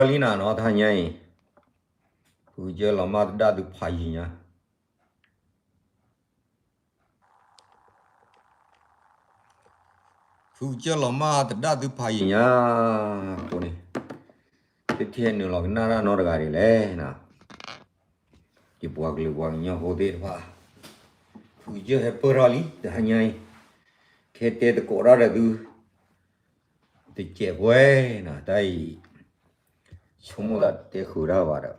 လံနၤနီၤ တဟါညါအံၤ, ဖုကစၢၢ်လီၤမၢ်သဒၣ်သုဖးယံၤညါ ဖုကစၢၢ်လီၤမၢ်သဒၣ်သုဖးယံၤညါ, အဃိန့ၣ် တထံၣ်နုာ်လီၤကနၣ်တၢ်နီတဂၤဒ်လဲၣ်, ယပှၤကလုာ်ပှၤကညီဖိသ့ၣ်တဖၣ်, ဖုကစၢၢ်ဟဲပၢၢ်ထီၣ်လံ တဟါညါအံၤ, ခဲတဲသကိးတၢ်ဒီးသု တစဲးပှဲၤနီၤ တၢ်အံၤ, ဆိကမိၣ်သးတတဲဃုာ်တၢ်ဘၣ်ဒီး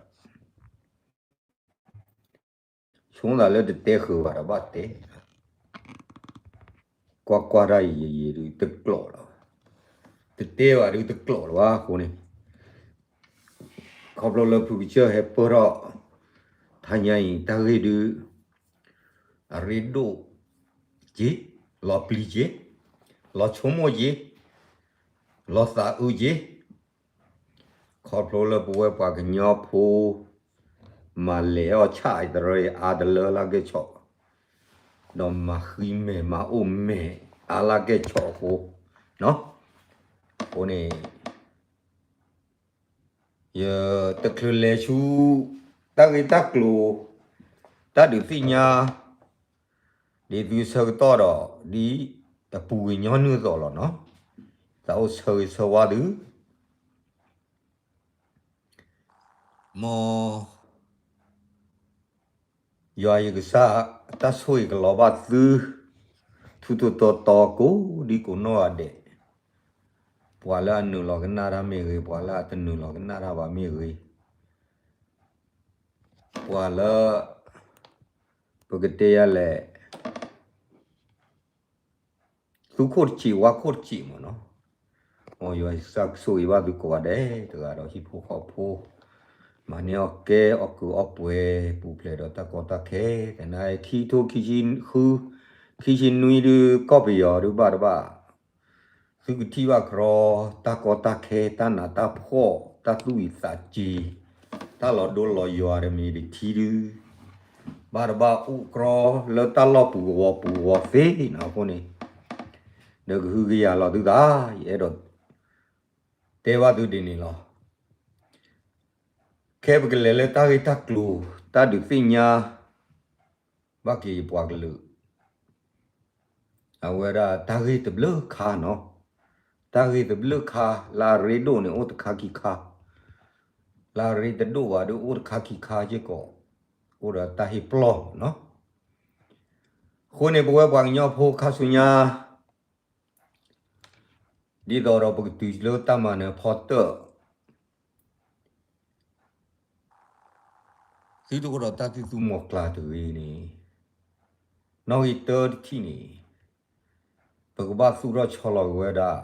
ဆိကမိၣ်သးလၢတတဲဃုာ်ဘၣ်ဒီးဘၣ်တဲ, ကွၢ်ကွၢ်တၢ်ယံာ်ယံာ်ဒုးတကျိးလီၤ, တတဲဘၣ်ဒုးတကျိးလီၤဘၣ်အဃိန့ၣ်, ခီဖျိလၢဖုကစၢၢ်ဟဲပၢၢ်ထီၣ် တဟါညါအံၤ တၢ်ဂ့ၢ်ဒုး အရ့ဒိၣ်က့ၤ, လီၤပျံၤက့ၤ, လီၤဆိကမိၣ်က့ၤ, လီၤသးအုးက့ၤ, ခီဖျိလၢပဝဲပှၤကညီဖိ မၤလဲၤအီၣ်ဆၣ်အံၤတရၢအါတလၢလၢကဲၣ်ဆိး, ဒီးမၤဃံမဲာ်မၤအိၣ်မဲာ်အါလၢကဲၣ်ဆိးအဃိ, အဃိန့ၣ် ယတချုးလဲၤဆူ တၢ်ဂ့ၢ်တၢ်ကျိၤ တၢ်ဒုးသ့ၣ်ညါ ဒ်သုဆၢကတီၢ်ဒီး ဒ်တပူၤကွံာ်ညီနုၢ်အသိးလီၤနီၤ, သးအိၣ်ဆၢဂ့ၤဆၢဝါသု မ် ယွၤယကစၢ် တၢ်ဆိၣ်ဂ့ၤကလီၤဘၣ်သု ထူထူတီတီကိးဒံကိးနီၢ်ဂၤဒဲး, ပှၤလၢအနုာ်လီၤကနၣ်တၢ်မ့ၢ်ဂ့ၤ, ပှၤလၢအတနုာ်လီၤကနၣ်တၢ်ဘၣ်မ့ၢ်ဂ့ၤ, ပှၤလၢ ပကတဲယၤလဲၣ် သူၣ်ခိၣ်တစံးဝါခိၣ်တစံးမ့ၢ်နီၤ, မ်ယွၤယကစၢ်ဆိၣ်ဂ့ၤဘၣ်သုကိးဂၤဒဲးတဂၤဒီးဟံၣ်ဖိဃီဖိ, မၤန့ၢ်အီၣ်ကဲအီၣ်ကုးအီၣ်ပှဲၤ ပူၤဖျဲးဒီးတၢ်ကီတၢ်ခဲ, သနာ်က့ခံထိခံဆံဃု ခံဆံနွံဒုးကီၢ်ပယီၤဒုးဘၣ်တဘၣ် သုကထံၣ်ဘၣ်ကရီ တၢ်ကီတၢ်ခဲ တၢ်နးတၢ်ဖှီၣ် တၢ်သူၣ်ဝံၤသးစူၤ, တၢ်လီၤဒိလီၤယွၤတမံၤတထံဒုး ဘၣ်တဘၣ်အိၣ်ကရီလၢတၢ်လီၢ်ပူၤကဝီၤပူၤကဝီၤသ့နီၤအဃိန့ၣ်, ဒီးကဟုကယာ်လီၤသုသး ယအဲၣ်ဒိးတဲဘၣ်သုဒ်န့ၣ်လီၤ. ခဲပကလဲၤလၢတၢ်ဂ့ၢ်တၢ်ကျိၤ တၢ်ဒုးသ့ၣ်ညါ ဘၣ်က့ၤယပှၤကလုာ် အဝဲဒၣ်တၢ်ဂ့ၢ်တဘျုးခါနီၤ, တၢ်ဂ့ၢ်တဘျုးခါ လၢအရ့ဒိၣ်န့ၣ်အိၣ်တခါခံခါ, လၢအရ့တဒိၣ်ဘၣ်ဒီးအိၣ်တခါခံခါစ့ၢ်ကီး, အိၣ်ဒီးတၢ်ဟ့ၣ်ပျီၢ်နီၤ. အဃိန့ၣ် ပဝဲပှၤကညီဖိခါဆူညါ ဒ်သိးဒီးပကတုၤလၢတၢ်မၤနၢၤဖီတၢၣ် သုတအိၣ်ဒီးတၢ်သူၣ်သူမီၤကျၢ်တဂ့ၤန့ၣ်, နီၣ်ဂံၢ်တၢတထံၣ်န့ၣ်, ပကဘၣ်သူၣ်ထီၣ်ဆီလီၤက့ၤဝဲဒၣ်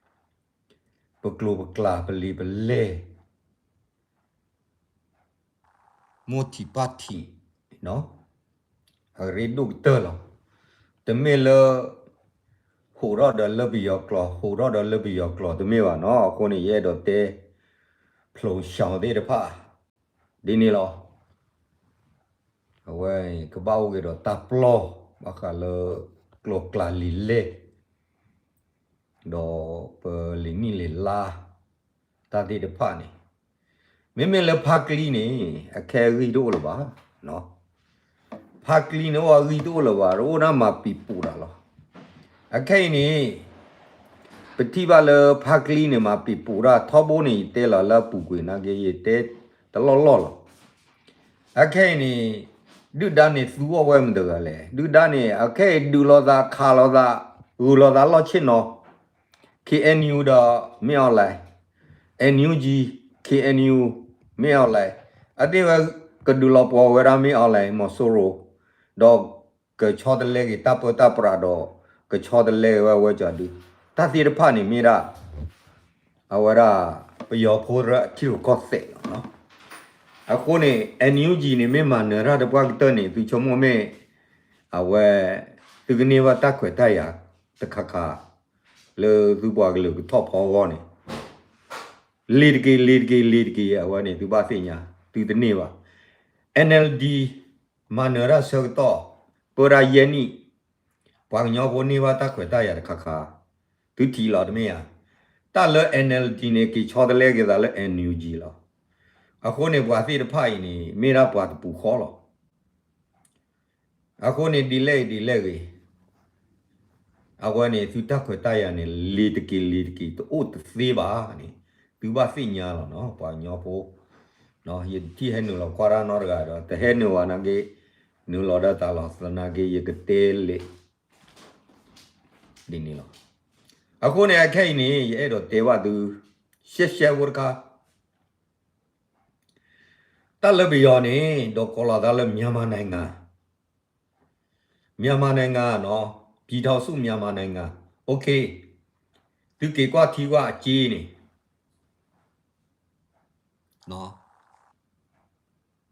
ပကျိၤပကျဲပလံၤပလဲၢ် မိၢ်ထံးပၢ်ထံး အရ့ဒိၣ်ကတၢၢ်လီၤ. တမ့ၢ်လၢ ဟိးထီၣ်ဒီးလၢပယီၤကျိာ် ဟိးထီၣ်ဒီးလၢပယီၤကျိာ်တမ့ၢ်ဘၣ်နီၤ. အဃိန့ၣ် ယအဲၣ်ဒိးတဲ ဖျိးဆှီသ့ၣ်တဖၣ် ဒ်န့ၣ်လီၤ. အဝဲကဘၣ်အိၣ်က့ၤဒီးတၢ်ပျီၢ် ဘၣ်ဃးလၢ ကျိၤကျဲလံာ်လဲၢ် ဒီးပလံာ်နံၣ်လံာ်လါ တၢ်သ့ၣ်တဖၣ်န့ၣ်, မ့မ့ၢ်လၢဖါကလံၤန့ၣ် အခဲအဂံၢ်တအိၣ်လၢၤဘၣ်. ဖါကလံၤန့ၣ်အိၣ်အဂံၢ်တအိၣ်လၢၤဘၣ်, တအိၣ်ဒၣ်မၤပံာ်ပူၤတၢ်လီၤ. အခဲအံၤန့ၣ် ပထံၣ်ဘၣ်လၢဖါကလံၤန့ၣ် မၤပံာ်ပူၤတၢ်ထီဘိန့ၣ် ယတဲလီၤလၢအပူၤကွံာ်နာ်က့ ယတဲတလီၢ်လီၢ်လီၤ. အခဲအံၤန့ၣ် ဒုၣ်ဒါန့ၣ်သူအီၤဝဲမတၤတဂၤလဲၣ်. ဒုၣ်ဒါန့ၣ် အခဲအံၤဒုးလိာ်သးခးလိာ်သး ဂုာ်လိာ်သးလီၢ်ဆ့ၣ်နီၤ KNU ဒီး မင်းအောင်လှိုင်, NUG, KNU, မင်းအောင်လှိုင်, အသ့ၣ်ဝဲကဒုးလီၤပှီၢ်ဝဲဒၣ် မင်းအောင်လှိုင် မီၤစိရိၤ, ဒီးကဆီတလဲက့ၤတၢ်ပၢတၢ်ပြးဒီး ကဆီတလဲက့ၤဝဲဝဲကၠီၤဒု, တၢ်သ့ၣ်တဖၣ်န့ၣ်မ့ၢ်ဒၣ် အဝဲဒၣ် ပယီၤဖိတရၢအထံရူၢ်ကီၢ်သဲးလီၤ. အဃိန့ၣ် NUG န့ၣ် မ့ၢ်မၤနၢၤတၢ်တပှၢ်ကတၢၢ်န့ၣ် သုဆိကမိၣ်မ့ၢ် အဝဲ သုကန့ၢ်ဘၣ်တၢ်ခွဲးတၢ်ယာ်တခါခါ လၢသုပှၤကလုာ်ကထီၣ်ဖီအဂီၢ်န့ၣ် လ့ၤတက့ၢ် လ့ၤတက့ၢ် လ့ၤတက့ၢ် အဝဲန့ၣ် သုဘၣ်သ့ၣ်ညါ သုတန့ၢ်ဘၣ်. NLD မၤနၢၤတၢ်ဆၢကတီၢ် ပၢတၢ်ယဲၢ်နံၣ် ပှၤကညီဖိန့ၢ်ဘၣ်တၢ်ခွဲးတၢ်ယာ်တခါခါ သုထံၣ်လီၤတမ့ၢ်ဧါ. တၢ်လၢ NLD န့ၣ် က့ၤဆီတလဲက့ၤသးလၢ NUG လီၤ. အဃိန့ၣ် ပှၤသ့ၣ်တဖၣ်အံၤန့ၣ် မ့ၢ်ဒၣ်ပှၤတပူၤဃီလီၤ. အဃိန့ၣ် ဒ်လဲၣ်ဂ့ၤဒ်လဲၣ်ဂ့ၤ အဝဲန့ၣ် သုတၢ်ခွဲးတၢ်ယာ်န့ၣ် လ့ၤတက့ၤလ့ၤတက့ၤ တအိၣ်တသ့ဘၣ်န့ၣ် သုဘၣ်သ့ၣ်ညါလီၤနီၤ ပှၤကညီဖိ ယတထံၣ်ဟဲနုာ်လီၤကွၢ်တၢ်နီတဂၤဒီး တဟဲနုာ်ဝဲနာ်က့ နုာ်လီၤဒီးသးလီၤသနာ်က့ ယကတဲလၢ ဒ်န့ၣ်လီၤ. အဃိန့ၣ် အခဲအံၤန့ၣ် ယအဲၣ်ဒိးတဲဘၣ်သု ရှဲရှဲဖိတခါ တၢ်လၢပယီၤန့ၣ် ဒီးကိးလီၤသးလၢ မြန်မာနိုင်ငံ မြန်မာနိုင်ငံ နော် ပြည်ထောင်စု မြန်မာနိုင်ငံ OK သုက့ၤကွၢ်ထံကွၢ်အစ့န့ၣ်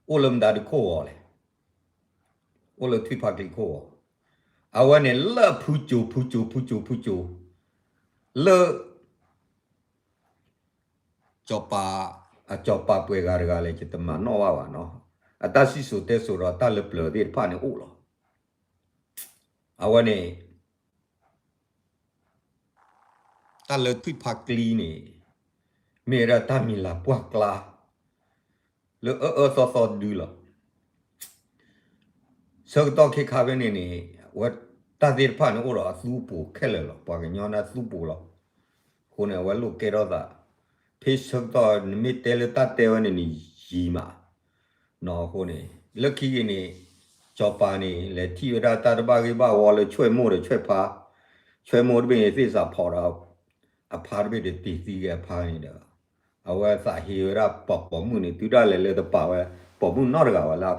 အိၣ်လၢမတၤဒုခိၣ်ဂီၤလဲၣ်, အိၣ်လၢထွံၣ်ဖါကျံခိၣ်ဂီၤ, အဝဲန့ၣ်လၢဖုစိၤ ဖုစိၤ ဖုစိၤ ဖုစိၤ လၢ စီၤပၤ, အစီၤပၤပှဲၤဂၤတဂၤလဲၣ် ယတမၤနီၣ်ဘၣ်ဘၣ်နီၤ, အတၢ်စံၣ်စိၤတဲစိၤဒီးတၢ်လၢပျၢၤသ့ၣ်တဖၣ်န့ၣ်အိၣ်လီၤ. အဝဲန့ၣ် တၢ်လၢထွံၣ်ဖါကျံန့ၣ် မ့ၢ်ဝဲဒၣ်တၢ်မံၤလၤပှၢ်ကျါ လၢအၢအၢသီသီဒုလီၤ. ဆၢကတီၢ်ခဲခါဖဲန့ၣ်န့ၣ် အဝဲတၢ်သ့ၣ်တဖၣ်န့ၣ်အိၣ်ဒီးအသူအပိၤခဲလၢာ်လီၤ. ပှၤကညီန့ၣ်အသူအပိၤလီၤ. အဃိန့ၣ် အဝဲလိာ်ကဲထီၣ်သး ဖဲဆၢကတီၢ်နမ့ၢ်တဲလၢတၢ်တဲဝဲန့ၣ်န့ၣ်ယံာ်မး နီၤ. အဃိန့ၣ် လၢခံက့ၤန့ၣ် စီၤပၤန့ၣ် လဲၤထံၣ်ဝဲဒၣ်တၢ်တဘၣ်ဂ့ၢ်ဘၣ်ဝီလၢဆွဲၣ်မိၢ်ဒီးဆွဲၣ်ဖါ, ဆွဲၣ်မိၢ်တဘ့ၣ်န့ၣ်သ့ၣ်စးဖီဒီး အဖါတဘ့ၣ်ဒီးတ့ၢ်သံက့ၤအဖါန့ၣ်ဒီး အဝဲသးဟ့ဝဲဒၣ်ပှၤပိာ်မုၣ်န့ၣ် တုၤဒၣ်လဲာ်လၢတပာ်ဝဲ ပိာ်မုၣ်နီတဂၤဘၣ်လၢ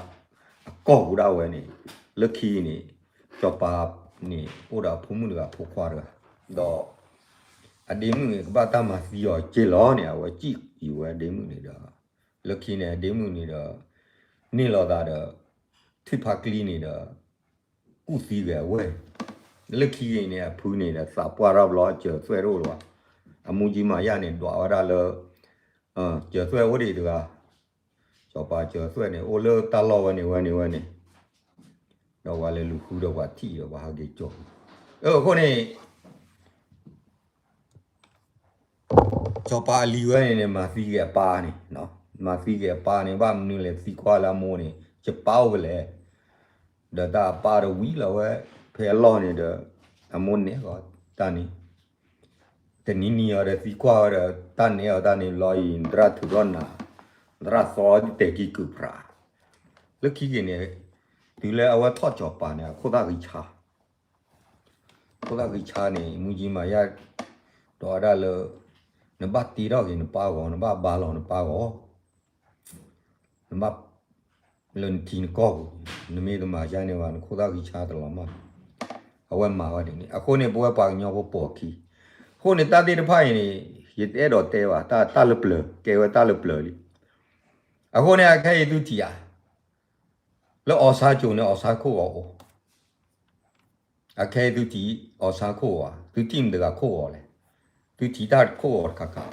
အကီၢ်ပူၤဒၣ်ဝဲန့ၣ် လၢခံန့ၣ် စီၤပၤန့ၣ် အိၣ်ဒီးအဖိမုၣ်တဂၤဖိခွါတဂၤ ဒီး အဒ့မုၣ်န့ၣ် ကဘၣ်တၢ်မၤသံအီၤက့လီၤန့ၣ် အဝဲစံၣ်ယူၤဝဲအဒ့မုၣ်န့ၣ်ဒီး လၢခံန့ၣ် အဒ့မုၣ်န့ၣ်ဒီး န့ၢ်လီၤသးဒီး ထွံၣ်ဖါကျံန့ၣ်ဒီး ကူၣ်သံဂဲၤအဝဲၢ်, လၢခံက့ၤန့ၣ် အဖုန့ၣ်ဒီး သးပှၢ်ထီၣ်ဘျီ စၢၤသွဲၣ်တအိၣ်လၢၤဘၣ်, အမူကၠံမၤယၢ်န့ၣ် ဒွးဝဲဒၣ်လၢ စၢၤသွဲၣ်အိၣ်ဒံးတဂၤ, စီၤပၤစၢၤသွဲၣ်န့ၣ် အိၣ်လၢတၢ်လီၢ်ဝဲန့ၣ်ဝဲန့ၣ်ဝဲန့ၣ်, ဒီးပှၤလဲၤလူၤဃုဒီးပှၤထံၣ်ဒီးပှၤဟးက့ၤကၠီ, အဃိန့ၣ် စီၤပၤအလံၤဝဲန့ၣ်န့ၣ် မၤသံက့ၤအပၢ်န့ၣ်, မၤသံက့ၤအပၢ်န့ၣ် ဘၣ်မနုၤလဲၣ်သံကွၢ်လၢအမိၢ်န့ၣ် ယပၢ်အိၣ်ဖဲလဲၣ်, ဒီးတၢ်အပၢ်ဒီးဝံၤလီၤဝဲ ဖဲအလီၢ်န့ၣ်ဒီး အမိၢ်နဲၣ်အီၤတၢ်န့ၣ်, တနံၤနံၤအီၤဒီးသံကွၢ်ဝဲဒီး တၢ်နဲၣ်အီၤတၢ်န့ၣ်လီၤအံၤ နသရၣ်ထုးထီၣ်နၤ, နသရၣ်သီတဲာ်ကံကုၢ်ပြး, လၢခံက့ၤန့ၣ် တုၤလၢအဝဲထီၣ်စီၤပၤန့ၣ် အခိၣ်သၣ်ဂံၢ်ဆါ ခိၣ်သၣ်ဂံၢ်ဆါန့ၣ် မူကၠံမၤယၢ် ဒီးဝဲဒၣ်လၢ နဘၣ်တ့ထီၣ်က့ၤနပၢ်ဂီၤ နဘၣ်ဘါလီၤနပၢ်ဂီၤ, နဘၣ် လၢနထံနကီၢ်ပူၤ, နမ့ၢ်တမၤယၢ်န့ၢ်ဘၣ် နခိၣ်သၣ်ဂံၢ်ဆါတလီၤမၢ်, အဝဲမၤဝဲဒ်န့ၣ် အဃိန့ၣ် ပဝဲပှၤကညီဖိပိာ်အခံ, အဃိန့ၣ် တၢ်သ့ၣ်တဖၣ်အံၤန့ၣ် ယတအဲၣ်ဒိးတဲဘၣ် တၢ် တၢ်လၢပျၢၤ ကဲဝဲတၢ်လၢပျၢၤလံ, အဃိန့ၣ် အခဲအံၤသုထံၣ်ဧါ, လၢအီၣ်ဆါကိၤန့ၣ် အီၣ်ဆါခိၣ်ဂီၤအိၣ် အခဲအံၤသုထံၣ် အီၣ်ဆါခိၣ်ဂီၤဧါ, သုထံၣ်မတၤတဂၤခိၣ်ဂီၤလဲၣ်, သုထံၣ်တၢ်ခိၣ်ဂီၤတခါခါ,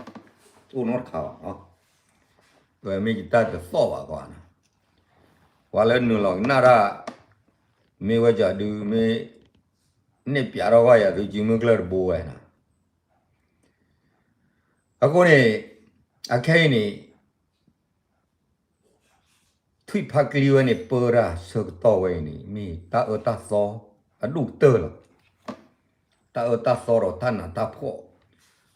အိၣ်နီတခါဘၣ်, ဝဲမ့ၢ်ယတၢ်တသီၣ်ဘၣ်ကွၢ်န့ၣ်, ပှၤလၢနုာ်လီၤကနၣ်တၢ်, မ့ၢ်ဝဲဒၣ်ဒုး မ့ၢ် နဲၣ်ပျးထီၣ်ဝဲယၤသု ကံမုၢ်ကျၢၢ်တဘိဝဲန့ၣ်, အဃိန့ၣ် အခဲအံၤန့ၣ် ထွံၣ်ဖါကျံဝဲန့ၣ် ပၢတၢ်ဆၢကတီၢ်ဝဲအံၤန့ၣ် မ့ၢ်တၢ်အၢတၢ်သီအဒိၣ်ကတၢၢ်လီၤ. တၢ်အၢတၢ်သီဒီးတၢ်နးတၢ်ဖှီၣ်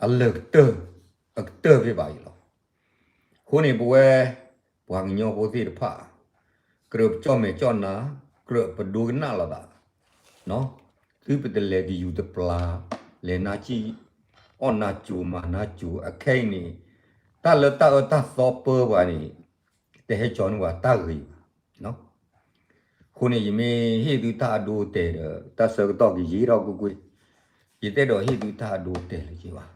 အလၢာ်ကတၢၢ် အကတၢၢ်ဖဲဘၣ်အံၤလီၤ. အဃိန့ၣ် ပဝဲ ပှၤကညီဖိသ့ၣ်တဖၣ် ကြၢးပကၠီၣ်မဲာ်ကၠီၣ်နါ ကြၢးပဒိကနၣ်လိာ်သး သုပတလဲၤကယူၤတပျၢ် လဲၤနါစံၣ် အီၣ်နါစိၤမၤနါစိၤ အခဲအံၤန့ၣ် တၢ်လၢတၢ်အၢတၢ်သီပၢပှၤန့ၣ် တဟဲကၠီန့ၢ်ပှၤတၢ်ဂ့ၤဘၣ်. အဃိန့ၣ် ယမ့ၢ်ဟ့ၣ်သုတၢ်အဒိအတဲာ်ဒီး တၢ်ဆၢကတီၢ်ကယံာ်ထီၣ်ကွ့ၢ်ကွ့ၢ်, ယတအဲၣ်ဒိးဟ့ၣ်သုတၢ်အဒိအတဲာ်လၢၤဘၣ်.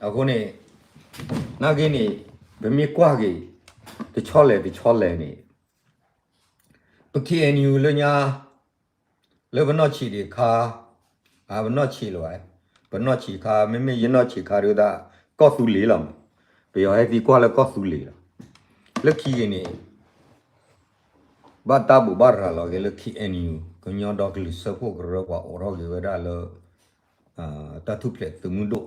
အဃိန့ၣ် နာ်က့န့ၣ် ပမ့ၢ်ကွၢ်က့ၤ တဆီလဲၣ်တဆီလဲၣ်န့ၣ် ပ K N U လၢညါ လၢပနီၢ်ဆံးဒံးခါ, အပနီၢ်ဆံးလီၤ, ပနီၢ်ဆံးခါ မ့မ့ၢ်ယနီၢ်ဆံးခါဒုးဒၣ် ကီၢ်သူလ့ၤလီၤမး, ပယီၤဟဲသံကွၢ်လၢကီၢ်သူလ့ၤလီၤ. လၢခံက့ၤန့ၣ် ဘၣ်တၢ်ဘူၣ်ဘၣ်ရၤလီၤက့ၤလၢ K N U ကညီဒီကလုာ်စၢဖှိၣ်ကရၢပှၤအိးထီၣ်က့ၤဝဲဒၣ်လၢ တၢ်ထူၣ်ဖျဲးသုးမုၢ်ဒိၣ်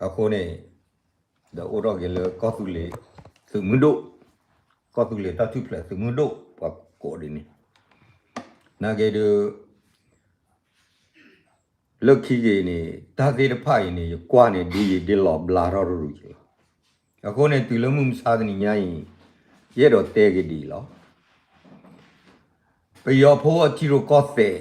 အဃိန့ၣ် ဒီးအိၣ်ထီၣ်က့ၤလၢကီၢ်သူလ့ၤသုးမုၢ်ဒိၣ်, ကီၢ်သူလ့ၤတၢ်ထူၣ်ဖျဲးသုးမုၢ်ဒိၣ် ပှၤကိးဒ်န့ၣ်, နာ်က့ဒုး လၢခံက့ၤန့ၣ် တၢ်သ့ၣ်တဖၣ်အံၤန့ၣ် ယကွၢ်န့ၣ် ဒ်ယံာ်ဒ်လီၤဘျါထီၣ်တရူးက့ၤလီၤ. အဃိန့ၣ် တုၤလၢမုၢ်မဆါတနံၤညါအံၤ ယအဲၣ်ဒိးတဲက့ၤဒ်အံၤလီၤ. ပယီၤဖိအထံရူၢ်ကီၢ်သဲး,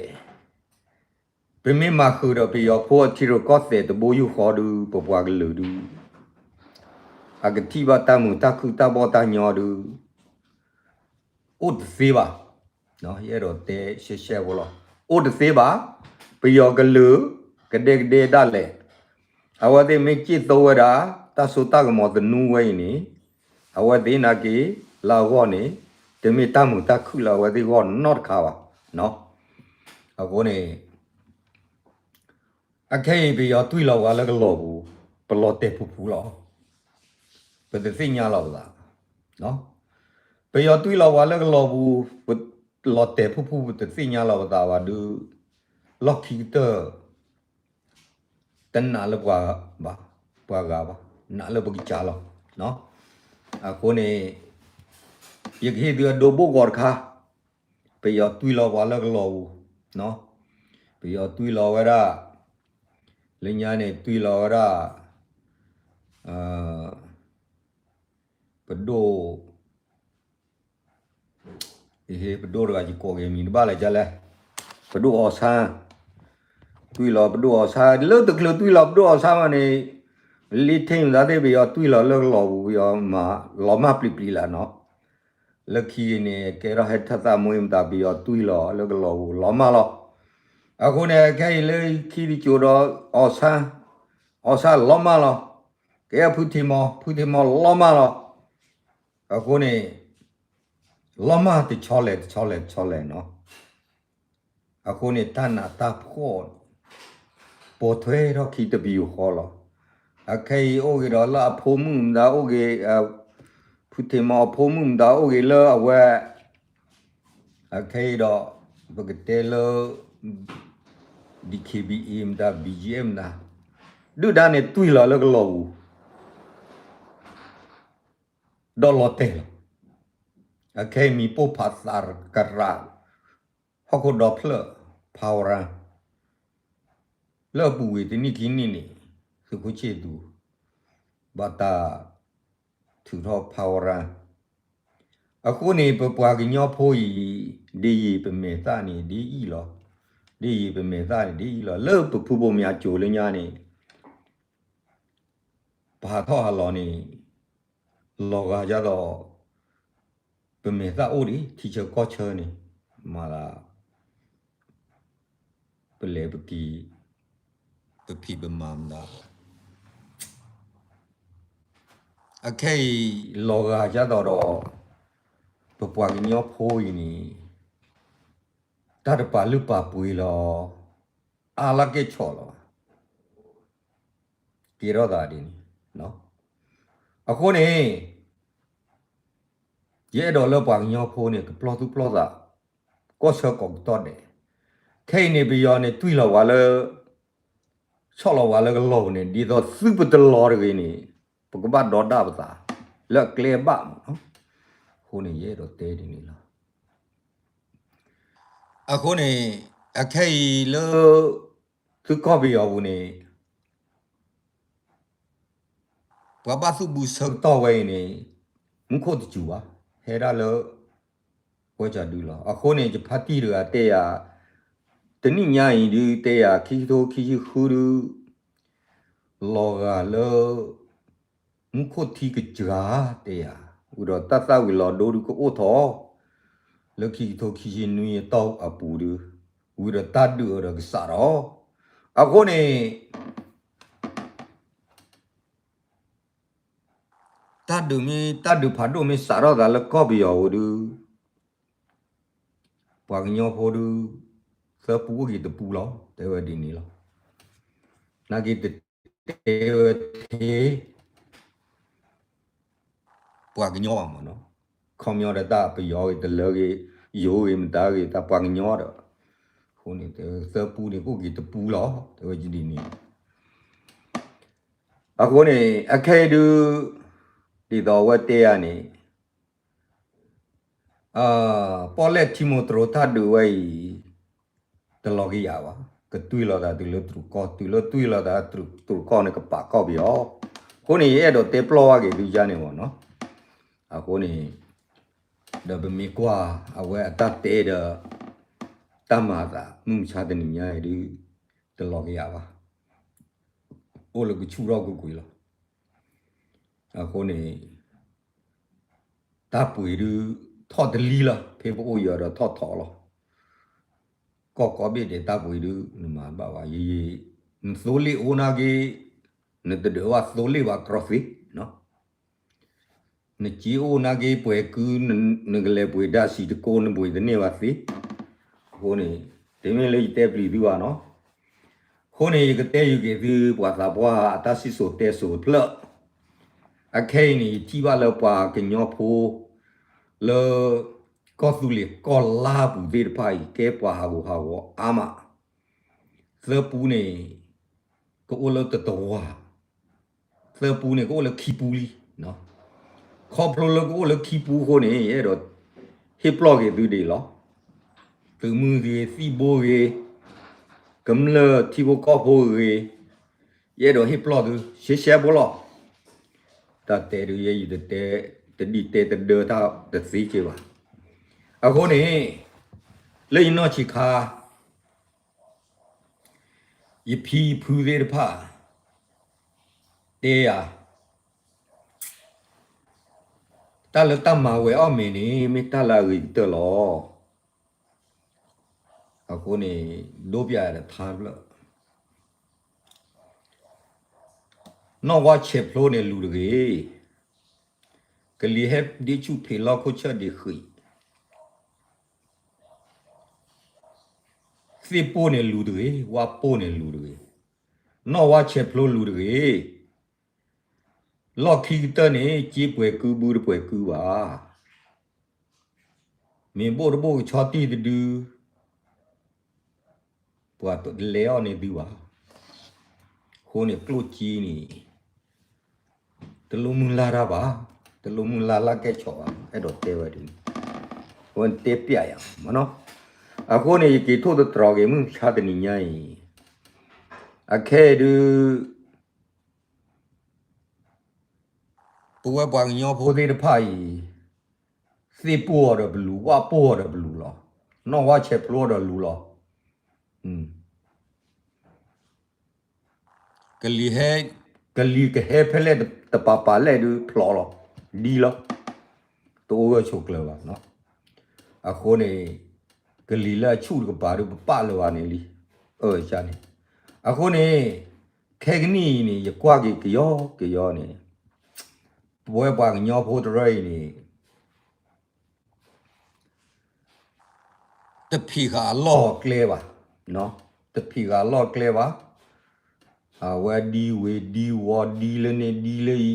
ပမ့ၢ်မၤဃုာ်ဒီးပယီၤဖိအထံရူၢ်ကီၢ်သဲးတဘိယူၢ်ဃီဒုး ပပှၤကလုာ်ဒုး အကထံၣ်ဘၣ်တၢ်မုာ်တၢ်ခုၣ်တၢ်ဘီၣ်တၢ်ညီဒုး အိၣ်တသ့ဘၣ်. ယအဲၣ်ဒိးတဲရှဲရှဲဖိလီၤ. အိၣ်တသ့ဘၣ်. ပယီၤကလုာ် ကဒဲကဒဲဒၣ်လဲာ်, အဝဲသ့ၣ်မ့ၢ်စ့ၣ်သိဝဲဒၣ် တၢ်စိတၢ်ကမီၤသနူဝဲအံၤန့ၣ် အဝဲသ့ၣ်နာ်က့ လၢအဂီၢ်န့ၣ် တမ့ၢ်တၢ်မုာ်တၢ်ခုၣ်လၢအဝဲသ့ၣ်ဂီၢ်နီတခါဘၣ်. အဃိန့ၣ် အခဲအံၤပယီၤတွံၢ်လီၤပှၤလၢကလီၤပူၤ, ပလီၤတဲာ်ဖုဖုလီၤ. ပတသ့ၣ်ညါလီၤပသး. ပယီၤတွံၢ်လီၤပှၤလၢကလီၤပူၤ, ပလီၤတဲာ်ဖုဖု ပတသ့ၣ်ညါလီၤပသးဘၣ်ဒုး လီၢ်ခံကတၢၢ် တနာ်လၢပှၤဘၣ်, ပှၤဂၤဘၣ်, နာ်လၢပကစၢ်လီၤ. အဃိန့ၣ် ယကဟ့ၣ်သုအဒိဘိၣ်ဂီၤတခါ, ပယီၤတွံၢ်လီၤပှၤလၢကလီၤပူၤ, ပယီၤတွံၢ်လီၤဝဲဒၣ်, လၢညါန့ၣ်တွံၢ်လီၤဝဲဒၣ် ပဒိၣ်, ပဒိၣ်တဂၤယကိးက့ၤမံၤတဘၣ်လၢၤဒ်လဲၣ်, ပဒိၣ်အီၤဆါ, တွံၢ်လီၤပဒိၣ်အီၤဆါ, လၢတချုးတွံၢ်လီၤပဒိၣ်အီၤဆါမးန့ၣ် လ့ထ့ၣ်မတၤသ့ၣ် ပယီၤတွံၢ်လီၤလၢကလီၤပူၤ ပယီၤမၤလီၤမၢ်ပျံၤပျံၤလၢနီၤ. လၢခံက့ၤန့ၣ် ကဲထီၣ်ဟဲထၢၣ်သးမွ့မတၤ ပယီၤတွံၢ်လီၤလၢကလီၤပူၤလီၤမၢ်လီၤ. အဃိန့ၣ် ခဲအံၤလၢခံတစိၤဒီး အီၤဆါ, အီၤဆါလီၤမၢ်လီၤ. ကဲဖုထံမီ, ဖုထံမီလီၤမၢ်လီၤ. အဃိန့ၣ် လီၤမၢ်တဆီလဲၣ်တဆီလဲၣ်တဆီလဲၣ်နီၤ. အဃိန့ၣ် တၢ်နးတၢ်ဖှီၣ် ပိာ်ထွဲထီၣ်ခံတပယူာ်ဃီလီၤ. အခဲအံၤအိၣ်ဂ့ၤဒီးလၢအဖိမုၣ်မတၤအိၣ်ဂ့ၤ, ဖုထံမီအဖိမုၣ်မတၤအိၣ်ဂ့ၤလၢအဝဲ, အခဲအံၤဒီး ပကတဲလၢ DKBA မတၤ BGF မတၤ, ဒုၣ်ဒါန့ၣ်တွံၢ်လီၤလၢကလီၤပူၤ ဒီးလီၤတဲာ်လီၤ. အခဲအံၤမံၤပိၢ်ဖးသးကရၢ, ဟီၣ်ခိၣ်ဒီဖျၢၣ် ဖးဝရၣ် လၢအပူၤကွံာ်တနံၣ်ခံနံၣ်န့ၣ် သုးခိၣ်ဆ့ၣ်သူ ဘၣ်တၢ်ထုးထီၣ်ဖးဝရၣ်. အဃိန့ၣ် ပပှၤကညီဖိအံၤ ဒ်ယံာ်ပမဲာ်သၣ်န့ၣ်ဒ်အံၤလီၤ. ဒ်ယံာ်ပမဲာ်သၣ်န့ၣ်ဒ်အံၤလီၤ. လၢပဖုဘိၣ်မၠးကိၤလၢညါန့ၣ် ပဟးထီၣ်ဟးလီၤန့ၣ် လီၤဂာ်ဒ်သိး ပမဲာ်သၣ်အိၣ်ဒံး ထံဆၢကီၢ်ဆၢန့ၣ် မၤသး ပလဲၤပက့ၤ ပဖံးပမၤမတၤ အခဲအံၤ လီၤဂာ်ဒ်သိးဒီး ပပှၤကညီဖိအံၤန့ၣ် တၢ်တပာ်လုၢ်ပာ်ပှ့ၤလီၤ အါလၢကဲၣ်ဆိးလီၤ ကဲထီၣ်သးဒ်န့ၣ်. အဃိန့ၣ် ယအဲၣ်ဒိးလၢပှၤကညီဖိန့ၣ် ကပျီၢ်သူၣ်ပျီၢ်သး ကီၢ်ဆၢကိးကတီၢ်ဒဲး. ခဲအံၤန့ၣ် ပယီၤန့ၣ် တွံၢ်လီၤပှၤလၢ ဆီၣ်လီၤပှၤလၢကလီၤပူၤန့ၣ် ဒ်သိးသုပတလီၤတဂ့ၤန့ၣ် ပကဘၣ်ဒီဒၣ်ပသး လၢအကျဲဘၣ်မးနီၤ. အဃိန့ၣ် ယအဲၣ်ဒိးတဲဒ်န့ၣ်လီၤ. အဃိန့ၣ် အခဲအံၤလၢ သုကီၢ်ပယီၤပူၤန့ၣ် ပှၤဘၣ်သူၣ်ဘုဆၢကတီၢ်ဝဲအံၤန့ၣ် မူခိၣ်တစူၤဘၣ် ဟဲဒၣ်လၢ ဝဲကၠီဒုလီၤ. အဃိန့ၣ် ယဖါတံၢ်တဂၤတဲယၤ တနံၣ်ညါအံၤဒုးတဲယၤ ခံကထိခံဆံဃုဒုး လီၤဂာ်လၢ မူခိၣ်ထံကစှၤတဲယၤ ဝံၤဒီးတၢ်သၣ်ဝံၤလီၤဒိဒုးကအိၣ်ထီၣ် လၢခံကထိခံဆံနွံအတီၢ်အပူၤဒုး ဝံၤဒီးတၢ်ဒုးအီၤဒီးကစးထီၣ်. အဃိန့ၣ် တၢ်ဒုးမ့ၢ် တၢ်ဒုးဖးဒိၣ်မ့ၢ်စးထီၣ်သးလၢကီၢ်ပယီၤပူၤဒုး ပှၤကညီဖိဒုး သၢပူအိၣ်က့ၤတပူလီၤ တဲဝဲဒ်န့ၣ်လီၤ. နာ်က့တတဲဝဲထဲ ပှၤကညီဘၣ်မးနီၤ. ခီပညီဒီးတၢ်ပယီၤဂ့ၤ တလၢဂ့ၤ ယိၤဂ့ၤ မတၤဂ့ၤ တၢ်ပှၤကညီဒီး အဃိန့ၣ် သၢပူန့ၣ် ကအိၣ်က့ၤတပူလီၤ တဲဝဲဒ်န့ၣ်. အဃိန့ၣ် အခဲအံၤဒုး ဒ်သိးအဝဲတဲယၤန့ၣ် ပီၣ်လဲၣ်ထံမိၢ်တရိၤတၢ်ဒုးဝဲအံၤ တလီၤက့ၤယၤဘၣ်. ကတွံၢ်လီၤသးတုၤလၢတရူးကီၢ်, တုၤလၢတွံၢ်လီၤသးတရူးကီၢ်န့ၣ် ကပာ်ကီၢ်ပယီၤ. အဃိန့ၣ် ယအဲၣ်ဒိးတဲပျီၢ်ဝဲက့ၤသုယါန့ၣ်မ့ၢ်နီၤ. အဃိန့ၣ် ဒီးပမ့ၢ်ကွၢ်အဝဲအတၢ်တဲဒီး တၢ်မၤအသး မုၢ်မဆါတနံၤညါအံၤဒုး တလီၤက့ၤယၤဘၣ်. အိၣ်လၢကဆူၣ်ထီၣ်ကွ့ၢ်ကွ့ၢ်လီၤ. အဃိန့ၣ် တၢ်ပှ့ၤဒုး ထီၣ်တလံလီၤ, ဖဲပအိၣ်ယီၤဒီးထီၣ်ထီၣ်လီၤ. ကီၢ်ကိးဘ့ၣ်ဒဲးတၢ်ပှ့ၤဒုး နမၤတဘၣ်ဘၣ်, ယံာ်ယံာ် နသိလ့ၣ်အိၣ်နာ်က့ နတဒၢးဘၣ်သိလ့ၣ်ဘၣ် ကြၢးသ့ နစ့အိၣ်နာ်က့ပှဲၤကု နကလဲၤပှ့ၤဒၣ်စံးတကိး နပှ့ၤတန့ၢ်ဘၣ်သ့. အဃိန့ၣ် တမ့ၢ်လၢယတဲပျံၤသုဘၣ်နီၤ. အဃိန့ၣ် ယကတဲယုာ်က့ၤသု ပှၤသးပှၢ်အတၢ်စံၣ်စိၤတဲစိၤတဖျၢၣ်. အခဲအံၤန့ၣ် ယထံၣ်ဘၣ်လၢပှၤကညီဖိ လၢ ကီၢ်သူလ့ၤကီၢ်လါပူၤသ့ၣ်တဖၣ်အံၤ ကဲပှၤဟးဂူာ်ဟးဂီၤအါမး. သၢပူန့ၣ် ကအိၣ်လၢတတဝၤ, သၢပူန့ၣ် ကအိၣ်လၢခံပူလံ. ခီဖျိလၢကအိၣ်လၢခံပူအဃိန့ၣ် ယအဲၣ်ဒိးဟ့ၣ်ပျီၢ်က့ၤသုဒ်အံၤလီၤ. သုးမုၢ်ဂ့ၤ, သံၣ်ဘိဂ့ၤ, ကမျၢၢ်ထံဖိကီၢ်ဖိဂ့ၤ, ယအဲၣ်ဒိးဟ့ၣ်ပျီၢ်သု ရှဲရှဲဖိလီၤ. တၢ်တဲဒုးယဲယတတဲ, တဒ်တဲတဒၢတၢ်တသ့က့ၤဘၣ်. အဃိန့ၣ် လၢယနီၢ်ဆံးခါ ယဖံယဖုသ့ၣ်တဖၣ် တဲယၤ, တၢ်လၢတၢ်မၤဝဲအီၣ်မ့ၤန့ၣ် မ့ၢ်တၢ်လၢအဂ့ၤကတၢၢ်လီၤ. အဃိန့ၣ် ဒိပျဲးတထါဖျၢၣ် နီၣ်ဝါဆဲးဖျိန့ၣ်လူၤတဂ့ၤ, ကလံၤဟဲဒ့ဆူၣ်ဖံးလီၢ်ခိၣ်ဆၢၣ်ဒံးဃံး, သ့ၣ်ပိၢ်န့ၣ်လူၤတဂ့ၤ, ဝၣ်ပိၢ်န့ၣ်လူၤတဂ့ၤ, နီၣ်ဝါဆဲးဖျိလူၤတဂ့ၤ. လီၢ်ခံကတၢၢ်န့ၣ် စ့ပှဲၤကုဘုတပှဲၤကုဘၣ်. မ့ၢ်ဘိၣ်တဘိၣ်ကဆီတံၢ်တဒု ပှၤတလဲၤအီၣ်န့ၢ်သုဘၣ်. အဃိန့ၣ် ကျိၣ်စ့န့ၣ် တလိၣ်မုၢ်လၢ်တၢ်ဘၣ်, တလိၣ်မုၢ်လၢ်လၢ်ကဲဆီၣ်ဘၣ်, အဲၣ်ဒိးတဲဝဲဒ်န့ၣ်, အဝဲတဲပျဲယၤမနီၤ. အဃိန့ၣ် ယက့ၤထိၣ်သတြီၤက့ၤမုၢ်မဆါတနံၤညါအံၤ, အခဲအံၤဒုး ပဝဲပှၤကညီဖိသ့ၣ်တဖၣ်အံၤ သ့ၣ်ပိၢ်အီၤဒီးပလူၤ, ဝၣ်ပိၢ်အီၤဒီးပလူၤလီၤ, နီၣ်ဝါဆဲးဖျိအီၤဒီးလူၤလီၤ. ကလံၤဟဲ, ကလံၤကဟဲဖဲလဲၣ်တပၤပၤလဲၣ်ဒုးဖျိးလီၤ, ဒ်လီၤ, တအိၣ်ဂၢၢ်ဆိးကျၢၤဘၣ်. အဃိန့ၣ် ကလံၤလၢအဆူၣ်တကပၤဒုးပပာ်လၢၤဘၣ်န့ၣ်လံ. အန့ၣ် ခဲကနံၣ်အံၤန့ၣ် ယကွၢ်က့ၤကယီကယီန့ၣ် ပဝဲပှၤကညီဖိတရၢအံၤန့ၣ် တဖံးဃာ်အလီၢ်အကျဲဘၣ်, တဖံးဃာ်အလီၢ်အကျဲဘၣ်. အဝဲဒ်ဝ့ၤဒ်ဝီၤဒ်လၢန့ၣ်ဒ်လၢအံ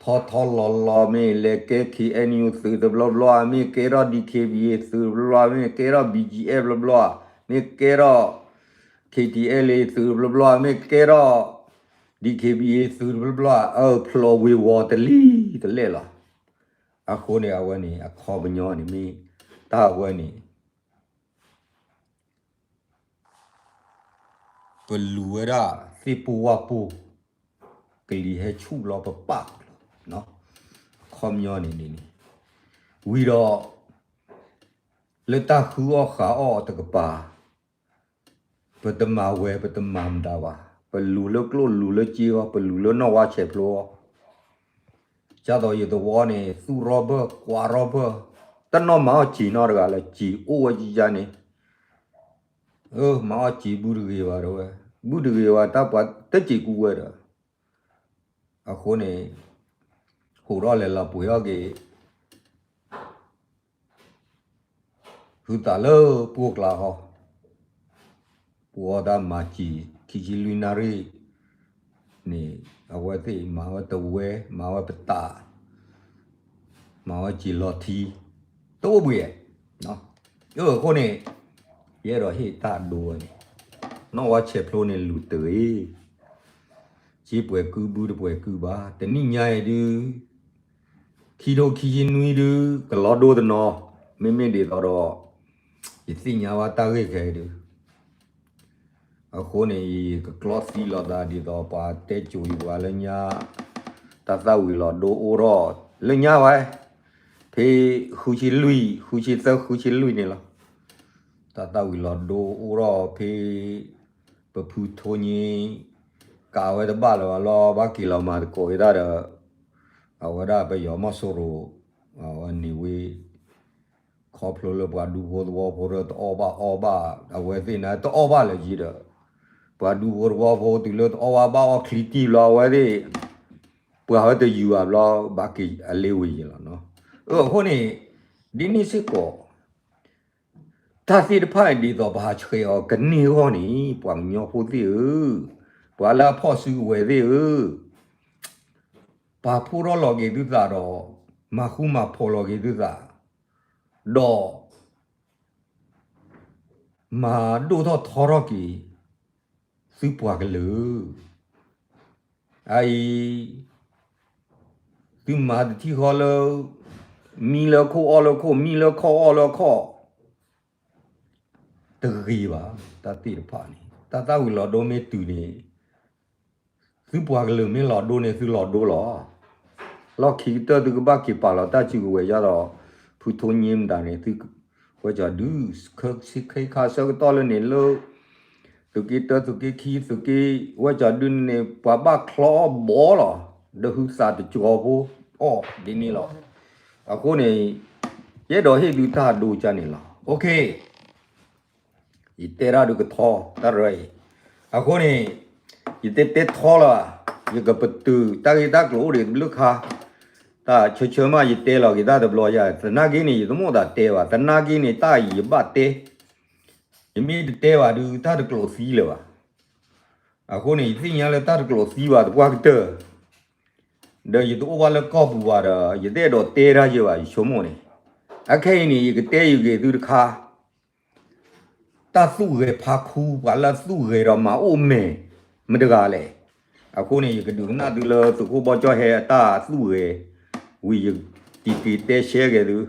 ၤ, ထီထီလီၤလီၤ မ့ၢ်လဲၤကဲ K N U သုးတဘျီဘျီ, မ့ၢ်ကဲထီၣ် D K B A သုးတဘျီဘျီ, မ့ၢ်ကဲထီၣ် B G F ဘျီဘျီ, မ့ၢ်ကဲထီၣ် K T L A သုးတဘျီဘျီ, မ့ၢ်ကဲထီၣ် D K B A သုးတဘျီဘျီ, အဖျိးဝ့ၤဝီၤတလံၤတလဲၣ်လီၤ. အဃိန့ၣ် အဝဲန့ၣ် အခီပညီန့ၣ်မ့ၢ် တၢ်အဝဲန့ၣ် ပလူၤဝဲဒၣ်သ့ၣ်ပိၢ်ဝၣ်ပိၢ်, ကလံၤဟဲဆူၣ်လီၤပပာ်လီၤ. အခီပညီန့ၣ်န့ၣ် ဝံၤဒီး လၢတၢ်ဃုအီၣ်ဃုအီၣ်တကပၤ ပတမၤဝဲ ပတမၤမတၤဘၣ်, ပလူၤလၢကျိၣ်လူၤလၢစ့အီၤ, ပလူၤလၢနီၣ်ဝါဆဲးဖျိအီၤ. ကၢ်သိးယသဝီန့ၣ် သူၣ်ရီဘၢၣ် ကွၢ်ရီဘၢၣ်, တနီၢ်မၤအီၣ်စံာ်နီတဂၤလၢ စံာ်အိၣ်ဝဲယယါန့ၣ်, မၤအီၣ်စံာ်ဘုတဂ့ၤဘၣ်ဒဝဲ, ဘုတဂ့ၤဘၣ် တၢ်ပှၤတစံာ်ကူဝဲဒီး အဃိန့ၣ် ဟူးထီၣ်လဲၤလီၤပှ့ၤအီၣ်က့ၤ ဟုသးလၢပှိၢ်ကျါဟီ, ပှၤအီၣ်တၢ်မၤစံာ် ခံဆံလွံၢ်နၣ်ရံၣ်န့ၣ် အဝဲသ့ၣ်မၤဝဲတဝဲ မၤဝဲပတာ် မၤဝဲစံာ်လီၤထံ တအိၣ်ဘှံးဧါ. အဃိန့ၣ် ယအဲၣ်ဒိးဟ့ၣ်တၢ်ဒိဝဲန့ၣ် နီၣ်ဝါဆဲးဖျိန့ၣ်လူၤတဂ့ၤ. က့ၤပှဲၤကုဘုတပှဲၤကုဘၣ်, တနံၣ်ညါအံၤဒုး ခံထိခံဆံနွံဒုး ကလီၤဒိတနီၤ, မ့မ့ၢ်ဒ်သိးဒီး ယသ့ၣ်ညါဘၣ်တၢ်ဂ့ၢ်ခဲအံၤဒုး အဃိန့ၣ် ယကကျီသံလိာ်သးဒ်သိးပှၤတဲစိၤယပှၤလၢညါ, တၢ်သၣ်ဝံၤလီၤဒိအိၣ်ထီၣ်လၢညါဝဲ, ဖဲဃုဆံလွံၢ် ဃုဆံသၢ ဃုဆံလွံၢ်န့ၣ်လီၤ. တၢ်သၣ်ဝံၤလီၤဒိအိၣ်ထီၣ်ဖဲ ပဖုထိည့ ကးဝဲတဘၣ်လၢၤဘၣ်လီၤ, ဘၣ်က့ၤလီၤမၤသကိးဝဲဒၣ်ဒီး အဝဲဒၣ်ပယီၤမီၢ်စိရိၤ အဝဲန့ၣ်ဝဲ ခီဖျိလၢပှၤဒူဖိသဝီဖိဒီးတအီၣ်ဘၣ်အီဘၣ် အဝဲသ့ၣ်န့ၣ် တအီၣ်ဘၣ်လၢၤယံၤဒီး ပှၤဒူဖိသဝီဖိတုၤလၢတအီၣ်ဘၣ်ဘၣ်အီၣ်ချံတံၢ်ဘျီ အဝဲသ့ၣ် ပှၤဝဲတယူၤဘၣ်ဘျီ ဘၣ်က့ၤအလ့ဝ့ၤယံၤလီၤ. အဃိန့ၣ် ဒ်န့ၣ်စ့ၢ်ကီး တၢ်သ့ၣ်တဖၣ်ဒ်သိးပဟးဆှဲးအီၤကန့ၢ်အဂီၢ်န့ၣ် ပှၤကညီဖိသ့ၣ်ဧၢ, ပှၤလၢအဖီၣ်စုကဝဲၤသ့ၣ်ဧၢ, ပာ်ဖှိၣ်ထီၣ်လီၤက့ၤသုသးဒီး မၤဃူမၤဖိးလီၤက့ၤသုသး, ဒီး မၤဒိၣ်ထီၣ်ထီထီၣ်က့ၤ သုပှၤကလုာ်, အအံၤ သုမၤတထံၣ်ဃီလၢ မံလၢခိၣ်အီၣ်လၢခိၣ် မံလၢခီၣ်အီၣ်လၢခီၣ် တဂ့ၤဘၣ်. တၢ်သ့ၣ်တဖၣ်န့ၣ် တၢ်သၣ်ဝံၤလီၤဒိမ့ၢ်တုၤန့ၣ် သုပှၤကလုာ်မ့ၢ်လီၤဒိန့ၣ် သုလီၤဒိလီၤ. လီၢ်ခံကတၢၢ်သုကဘၣ်က့ၤပာ်လီၤတၢ်စုကဝဲၤယါဒီး ဖုထိည့မတၤန့ၣ် သုဝဲကၠီဒု ဆခါဆၢကတီၢ်လၢန့ၣ်လၢ သုးက့တၢ သုးက့ခံ သုးက့ ဝဲကၠီဒုန့ၣ် ပှၤဘၣ်ချီအီၣ်ဘီလီၤ. ဒီးဟုသးတကီဖိ အီၣ်ဒ်န့ၣ်လီၤ. အဃိန့ၣ် ယအဲၣ်ဒိးဟ့ၣ်သုတၢ်ဒိကါန့ၣ်လီၤ. ယတဲတၢ်ဒုးကထီ တၢ်ရၢအံၤ, အဃိန့ၣ် ယတတဲထီလၢၤဘၣ်, ယကပတုာ်တၢ်ဂ့ၢ်တၢ်ကျိၤအိၣ်ဒံးတဘျုးခါ, တၢ်ဆၢဆၢမးယတဲလီၤက့ၤတၢ်တဘျီယၤ, သနာ်က့န့ၣ် ယတမိၣ်သးတဲဘၣ်, သနာ်က့န့ၣ် တၢ်အံၤယဘၣ်တဲ, ယမ့ၢ်တတဲဘၣ်ဒုး တၢ်တကျိၤသံလၢၤဘၣ်. အဃိန့ၣ် ယသ့ၣ်ညါလၢတၢ်တကျိၤသံဘၣ်သပှၢ်ကတၢၢ်, ဒီးယတအိၣ်ဘၣ်လၢကီၢ်ပူၤဘၣ်ဒီး ယတအဲၣ်ဒိးတဲတၢ်ယဲဘၣ် ယဆိကမိၣ်န့ၣ်, အခဲအံၤန့ၣ် ယကတဲယဂ့ၤသုတခါ တၢ်သူၣ်ဂဲၤဖးခူ ပှၤလၢအသူၣ်ဂဲၤဒီးမၤအိၣ်မဲာ် မတဂၤလဲၣ်. အဃိန့ၣ် ယကဒုးကနၣ်သုလၢသုးခိၣ်ဘီကၠီဟဲအတၢ်သူၣ်ဂဲၤ, ဝံၤယက့ၤက့ၤတဲရှဲဂဲၤသု တ